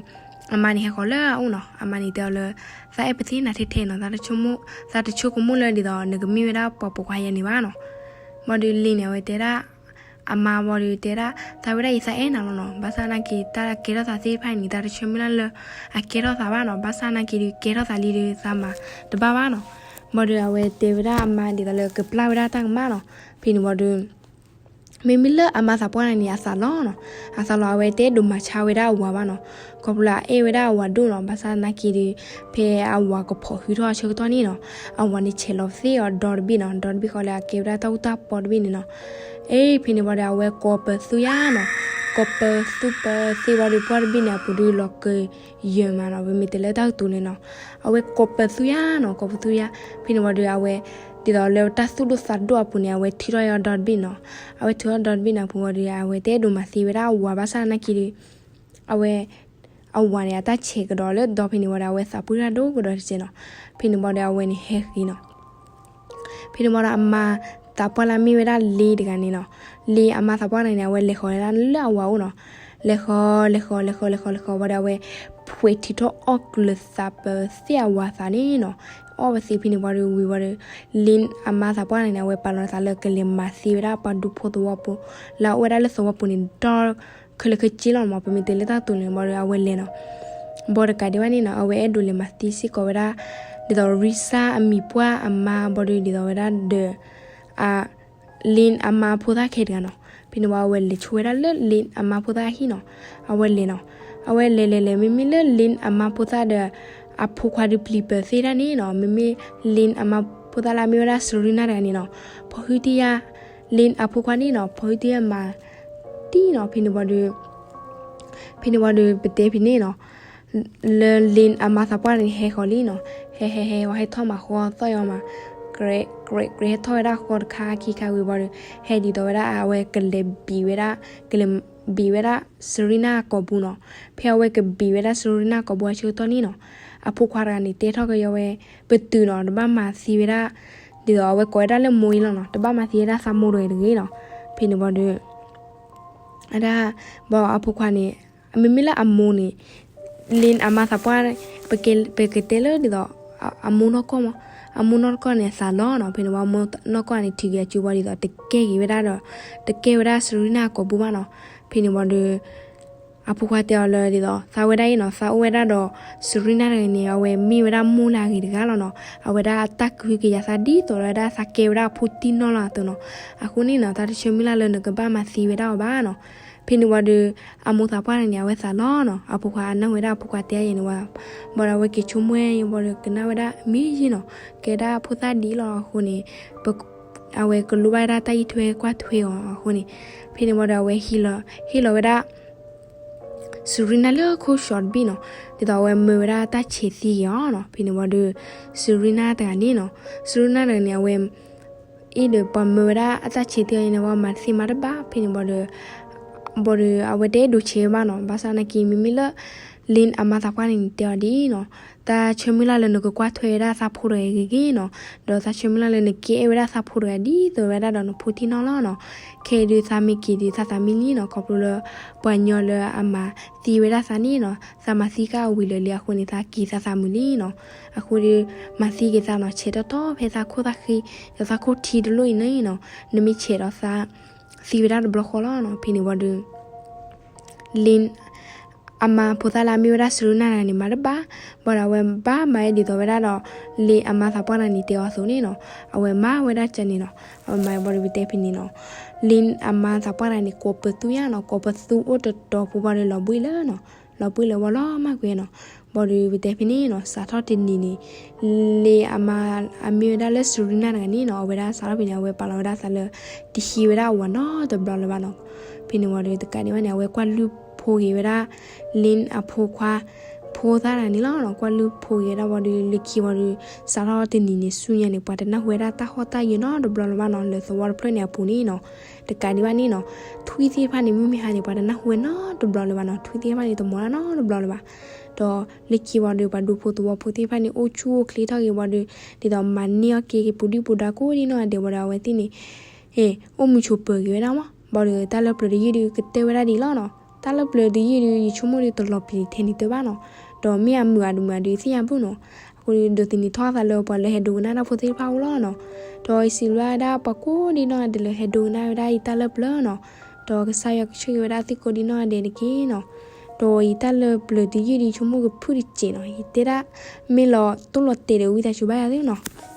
အမါန့ၣ်ဟဲဃီၤလၢအအိၣ်နီၤ, အမါန့ၣ်တဲအီၤလၢ သးအဲၣ်ပသ့ၣ်နၤထဲထဲနီၤ, သးတဆိကမိၣ်လၢဒ်သိး နကမ့ၢ်ဝဲဒၣ်ပှၤပိာ်ခွါယၤန့ၣ်ဘၣ်နီၤ. ဘၣ်ဒီး Lin န့ၣ် အဝဲတဲဒၣ် အမါဘၣ်ဒီးတဲဒၣ် သးဝဲဒၣ်အံၤသးအဲၣ်နၤလီၤနီၤ, ဘၣ်ဆၣ်နာ်က့ၤတၢ်ကဲထီၣ်သးသ့ၣ်တဖၣ်န့ၣ် သးတဆၢမုၢ်လၢ်လၢ အကဲထီၣ်သးဘၣ်နီၤ, ဘၣ်ဆၣ်နာ်က့ၤဒုးကဲထီၣ်သးလံဒီးသးမၤတဘၣ်ဘၣ်နီၤ. ဘၣ်ဒီးအဝဲတဲဝဲဒၣ်အမါဒ်သိးလၢကပျၢ်ဝဲဒၣ်တၢ်ကမၣ်နီၤ, ဖဲန့ၣ်ဘၣ်ဒီး မ့မ့ၢ်လၢအမါသးပှၢ်န့ၣ်န့ၣ် အသးလီၤနီၤ, အသးလီၤ အဝဲတအဲၣ်ဒိးမၤဆါဝဲဒၣ်အဝၤဘၣ်နီၤ, ခီဖျိလၢအအဲၣ်ဝဲဒၣ်အဝၤဒိၣ်နီၤ, ဘၣ်ဆၣ်နာ်က့ၤဒီး ဖဲအဝၤကဖီၣ်ဟုထီၣ်အဆၢကတီၢ်န့ၣ်နီၤ, အဝၤန့ၣ်ဆဲးလီၤသ့ၣ်အီၤဒီတဘ့ၣ်နီၤ, ဒီတဘ့ၣ်ဃီလၢအကဲဝဲဒၣ်တၢ်အူတၢ်ပီတဘ့ၣ်န့ၣ်နီၤ. အ့ ဖဲန့ၣ်ဘၣ်ဒီး အဝဲကိးပသူယါနီၤ, ကိးပသူပသ့ဘၣ်ဒီး ပှၢ်တဘ့ၣ်န့ၣ် အပူၤဒီးလီၤကယၢၤမးနီၤ, ပမ့ၢ်တဲလၢတၢ်ကတိၤန့ၣ်နီၤ, အဝဲကိးပသူယါနီၤ, ကိးပသူယါ, ဖဲန့ၣ်ဘၣ်ဒီး အဝဲ ဒ်သိးလၢတၢ်သူၣ်ဒိၣ်သးဒိၣ်အပူၤန့ၣ် အဝဲထုးထီၣ်အီၤဒီတဘ့ၣ်နီၤ, အဝဲထုးထီၣ်ဒီတဘ့ၣ်န့ၣ်အပူၤဘၣ်ဒီး အဝဲတအဲၣ်ဒိးမၤသံဝဲဒၣ်အဝၤဘၣ်ဆၣ်နာ်က့ၤဒီး အဝဲ အဝၤန့ၣ် အတၢ်ဆဲးကဒီးလၢဒီဖဲန့ၣ်ဘၣ်ဒီး အဝဲသးပှၢ်တၢ်ဒိၣ်ကဒီးတကဲးနီၤ, ဖဲန့ၣ်ဘၣ်ဒီး အဝဲန့ၣ်ဟဲဃီၤနီၤ. ဖဲန့ၣ်ဘၣ်ဒီး အမါသးပှၢ်လၢအမ့ၢ်ဝဲဒၣ် Lin တဂၤန့ၣ်နီၤ, Lin အမါသးပှၢ်တဂၤန့ၣ် အဝဲလဲၤဃီၤဝဲဒၣ်လၢအဝၤအိၣ်နီၤ, လဲၤဃီၤ လဲၤဃီၤ လဲၤဃီၤ လဲၤဃီၤ လဲၤဃီၤဘၣ်ဒီး အဝဲ ဖှဲးထုးထီၣ်အီၣ်ကျၢၤသးပသ့ၣ်အဝၤသးန့ၣ်နီၤ, အီၣ်ဝဲသ့ဖဲန့ၣ်ဘၣ်ဒီးဝံၤဘၣ်ဒီး Lin အမါသးပှၢ်တဂၤန့ၣ် အဝဲပာ်လီၤသးလၢကလဲၤမၤသံဝဲဒၣ်ပှၤဒူဖိသဝီဖိ လၢအအိၣ်ဝဲဒၣ်လၢသဝီပူၤန့ၣ် ဒီ ခဲလၢာ်ခဲဆ့လီၤမး, ပမ့ၢ်တဲလၢတၢ်ကတိၤန့ၣ်ဘၣ်ဒီး အဝဲလဲၤနီၤ. ဘၣ်ဒီးတကးဒံးဘၣ်န့ၣ်နီၤ, အဝဲအဲၣ်ဒိးလဲၤမၤသံစ့ၢ်ကီးဝဲဒၣ် ဒ်သိး Risa အမံၤပှၢ်အမါဘၣ်ဒီး ဒ်သိးဝဲဒၣ်ဒီး အ Lin အမါဖိသၣ်ခဲတဂၤနီၤ. ဖဲန့ၣ်ဝံၤ အဝဲလဲၤဆိဝဲဒၣ်လၢ Lin အမါဖိသၣ်အဟံၣ်နီၤ, အဝဲလဲၤနီၤ. အဝဲလဲၤလဲၤလဲၤ မ့မ့ၢ်လၢ Lin အမါဖိသၣ်ဒီး အဖိခွါဒုးပျံၤပၢၤသ့ၣ်တၢ်န့ၣ်နီၤ, မ့မ့ၢ် Lin အမါဖိသၣ်လၢအမ့ၢ်ဝဲဒၣ် Serena တဂၤန့ၣ်နီၤ, ဖီၣ်ဟုတံၢ်ယါ Lin အဖိခွါန့ၣ်နီၤ, ဖီၣ်ဟုတံၢ်ယါမၤတံၢ်နီၤ. ဖဲန့ၣ်ဝံၤဒီး ဖဲန့ၣ်ဝံၤဒီး ပတဲဖဲန့ၣ်နီၤ, လၢ Lin အမါသးပှၢ်န့ၣ် ဟဲဃီၤလံနီၤ, ဟဲဟဲဟဲဝံၤ ဟဲထီၣ်မၤဃီသီၣ်ယီၤမး, ကြဲးကြဲးကြဲး ဟဲထီၣ်ဝဲဒၣ်ဃီတခါခံခါဝံၤဘၣ်ဒီး ဟဲဒ်သိးဝဲဒၣ် အဝဲကလဲၤဘံးဝဲဒၣ် ကလဲၤဘံးဝဲဒၣ် Serena ကိာ်ပူၤနီၤ. ဖဲအဝဲကဘံးဝဲဒၣ် Serena ကိာ်ပူၤအဆၢကတီၢ်န့ၣ်နီၤ, အဖိခွါတဂၤန့ၣ် တဲထီၣ်ကယီဝဲ ပတုာ်နီၤ, တဘၣ်မၤသံဝဲဒၣ် ဒ်သိးအဝဲကိးဝဲဒၣ်လၢမိၢ်အံၤလီၤနီၤ, တဘၣ်မၤသံဝဲဒၣ်သးမိၢ်တဂၤတဂ့ၤနီၤ. ဖဲန့ၣ်ဝံၤဒီး အဒၣ် ဘၣ်အဖိခွါန့ၣ် မ့မ့ၢ်လၢအမိၢ်န့ၣ် Lin အမါသးပှၢ် ပကတဲလၢဒ်သိး အမိၢ်နီၢ်ကီၢ်မး, အမိၢ်နီၢ်ကီၢ်န့ၣ် အသးလီၤနီၤ. ဖဲန့ၣ်ဝံၤ အမိၢ်နီၢ်ကီၢ်န့ၣ် ထုးက့ၤအစုဘၣ်ဒ်သိး တကဲက့ၤဝဲဒၣ်ဒီး တကဲဝဲဒၣ် Serena ကိာ်ပူၤဘၣ်နီၤ. ဖဲန့ၣ်ဝံၤဒီး အဖိခွါတဲအီၤလၢဒ်သိး သးဝဲဒၣ်အံၤနီၤ, သးအိၣ်ဝဲဒၣ်ဒီး Serena တဂၤန့ၣ် အဝဲမ့ၢ်ဝဲဒၣ်မိၢ်လၢအဂ့ၤတဂၤလီၤနီၤ. အဝဲဒၣ်အတၢ်ကဟုကယာ်သးဒ်သိးဝဲဒၣ် သးကဲဝဲဒၣ်အဖိတံၢ်နီၢ်လီၤအသိးနီၤ. အဃိန့ၣ်နီၤ သးတဆၢမုၢ်လၢ်လၢနကဘၣ်မၤသံဝဲဒၣ်အီၤဘၣ်နီၤ. ဖဲန့ၣ်ဝံၤဒီး အမိၢ်သးပှၢ်တဂၤန့ၣ် အဝဲသးလီၤနီၤ. အဖိခွါအနၢ်ဝဲဒၣ် အဖိခွါတဲယဲန့ၣ်ဝံၤ ဘၣ်ဒီးအဝဲက့ၤဆိကမိၣ်ဝံၤဒီး ကနၣ်ဝဲဒၣ်မ့ၢ်ယဲနီၤ, ကဲဒၣ်အဖိသၣ်ဒ်လီၤအဃိန့ၣ် အဝဲကလိၣ်ဘၣ်ဝဲဒၣ်တၢ်အံးထွဲကွၢ်ထွဲအီၤအဃိန့ၣ်, ဖဲန့ၣ်ဝံၤဒီးအဝဲ ဟ့ၣ်လီၤဝဲဒၣ် Serena လၢခိၣ်ဆှီတဘ့ၣ်နီၤ, ဒ်သိးအဝဲမၢဝဲဒၣ်တၢ်ဆဲးသံက့ၤအီၤနီၤ. ဖဲန့ၣ်ဝံၤဒီး Serena တဂၤန့ၣ်နီၤ, Serena တဂၤန့ၣ် အဝဲ အ့ၣ်ဒီးပှၤမၢဝဲဒၣ်အတၢ်ဆဲးသံအီၤန့ၣ် ဝံၤမၤတသ့မၤတဘၣ်. ဖဲန့ၣ်ဝံၤဒီး ဘၣ်ဒီးအဝဲတအဲၣ်ဒိးဆဲးဘၣ်နီၤ, ဘၣ်ဆၣ်နာ်က့ၤ မ့မ့ၢ်လၢ Lin အမါသးပှၢ်န့ၣ် တဲအီၤဒ်အံၤနီၤ, သးဆၢမုၢ်လၢ်လၢနကကွၢ်ထွဲဝဲဒၣ်သးဖိတဂၤအံၤဂ့ၤဂ့ၤနီၤ, ဒီးသးဆၢမုၢ်လၢ်လၢနကဲအဲၣ်ဝဲဒၣ်သးဖိတဂၤဒ်သိးဝဲဒၣ်ဒီးနဖိတံၢ်နီၢ်လီၤနီၤ. ခဲအံၤဒုးသးမ့ၢ်က့ၤဒုး သးသးမံလံနီၤ, ခီဖျိလၢ ပှၤညီလၢအမၤသံဝဲဒၣ်သးန့ၣ်နီၤ, သးမၤသံကၢ်အဝံၤလၢာ်လံအဃိန့ၣ် သးက့ၤသးသးမုာ်လံနီၤ. အဃိဒီး မၤသံက့ၤသးနီၤ, ဆဲးတီတီဖဲသးခိၣ်သးဃံ, ဒီးသးခိၣ်ထံတလိၣ်အံၤန့ၣ်နီၤ, နမ့ၢ်ဆဲးဒီးသး သံဝဲဒၣ်တဘျီဃီလီၤနီၤ. ဖဲန့ၣ်ဝံၤဒီး Lin အမါဖိသၣ်လၢအမ့ၢ်ဝဲဒၣ် Serena တဂၤန့ၣ် မၤတဘၣ်, ဘၣ်ဒီးအဝဲဘၣ်မၤဝဲဒ်သိးဝဲဒၣ်ဒီး Lin အမါသးပှၢ်တဂၤန့ၣ် တဲအီၤအသိးန့ၣ်နီၤ, အဝဲမၤဝဲဒၣ်ကန့ၣ်နီၤ. အဝဲမၤဘၣ်ဒီး ပတဲဖဲန့ၣ်နီၤ, Lin အမါသးပှၢ်တဂၤန့ၣ် ကိးပသူယါနီၤ, ကိးပသူအိၣ်တတီၤဖိဘၣ်ဒီး လီၤဘှံးလၢနီၤ, လီၤဘှံးလၢဝဲလီၤမၢ်ကွံာ်နီၤ. ဘၣ်ဒီး ပတဲဖဲန့ၣ်နီၤ, စးထီၣ်တနံၤန့ၣ် Lin အမါ အမ့ၢ်ဝဲဒၣ်လၢ Serena တဂၤန့ၣ်နီၤ, အဝဲဒၣ်စးထီၣ်ဖဲန့ၣ် အဝဲပာ်လီၤဝဲဒၣ်သးလၢ တဟံးဝဲဒၣ်အဝၤနီတဘျီလၢၤဘၣ်နီၤ. ဖဲန့ၣ်ဝံၤဒီး တကးဒံးဘၣ်န့ၣ် အဝဲကွၢ်လုၢ်ဖိဂ့ၤဝဲဒၣ် Lin အဖိခွါ ဖိသၣ်တဂၤန့ၣ်လီၤနီၤ. ကွၢ်လုၢ်ဖိဂ့ၤဝဲဒၣ်ဝံၤဒီး လၢခံဝံၤဒီး စးထီၣ်တနံၤန့ၣ်ဆူညါန့ၣ် ပှၤတနၢ်ဟူဝဲဒၣ်တၢ်ဟီၣ်တၢ်ယၢၤနီတဘျီလၢၤဘၣ်နီၤ, လၢသဝီတဖျၢၣ်န့ၣ်အပူၤန့ၣ်နီၤ. တကးဒံးဘၣ်န့ၣ်နီၤ, ထွံၣ်သ့ၣ်တဖၣ်န့ၣ် မုၢ်မ့ၢ်ဟါန့ၣ် ပှၤတနၢ်ဟူဝဲနီတဘျီလၢၤဘၣ်နီၤ, ထွံၣ်သ့ၣ်တဖၣ်န့ၣ် တမီၤတၢ်နီတဘျီလၢၤဘၣ်. ဒီးလၢခံဝံၤဒီး ပှၤဒူဖိသဝီဖိသ့ၣ်တဖၣ်န့ၣ် အိၣ်ဆူၣ်အိၣ်ချ့ထီၣ်ဂ့ၤဝံၤဒီး ဒ်သိးမၤန့ၢ်အီၣ်က့ၤက့ၤ ပူၤဒုၣ်ပူၤဒါကိးဒံနီၢ်ဂၤဒဲးဝံၤဒီး အဝဲသ့ၣ်န့ၣ် ဟ့ၣ် အိၣ်မုာ်ဆိးပၢၤက့ၤဝဲဒၣ်မး. ဘၣ်ဒီးတၢ်လၢပျၢၤတယုၢ်ဒီး ကတၢၢ်ဝဲဒၣ်ဒ်အံၤလီၤနီၤ. တၢ်လၢပျၢၤတယုၢ်ဒီး ယဆိကမိၣ်ဒီးတလီၤပျံၤထဲန့ၣ်တဘၣ်နီၤ. ဒီးမ့ၢ်အမုာ်အဒုးမုာ်အဒုးသ့ၣ်ညါဘၣ်နီၤ. အဃိဒီးသန့ၤထီၣ်သးလၢပှၤလၢဟဲဒိကနၣ်တၢ်ဖိသ့ၣ်တဖၣ်အအိၣ်လီၤနီၤ. ဒီးယစံးဘျုးဝဲဒၣ်ပှၤကိးဒံနီၢ်ဂၤဒဲးလၢဟဲဒိကနၣ်ဝဲဒၣ်ယတၢ်လၢပျၢၤနီၤ. ဒီးကစၢ်ယွၤကဆိၣ်ဂ့ၤဝဲဒၣ်သုကိးဒံနီၢ်ဂၤဒဲးတက့ၢ်နီၤ. ဒီးယတၢ်လၢပျၢၤတယုၢ်ဒီး ယဆိကမိၣ်ကဖုၣ်တစဲးနီၤ. ယတဲဒၣ်မ့ၢ်လီၤတိၢ်လီၤတဲာ်ဒီး ဝံသးစူၤဘၣ်ယၤသ့နီၤ.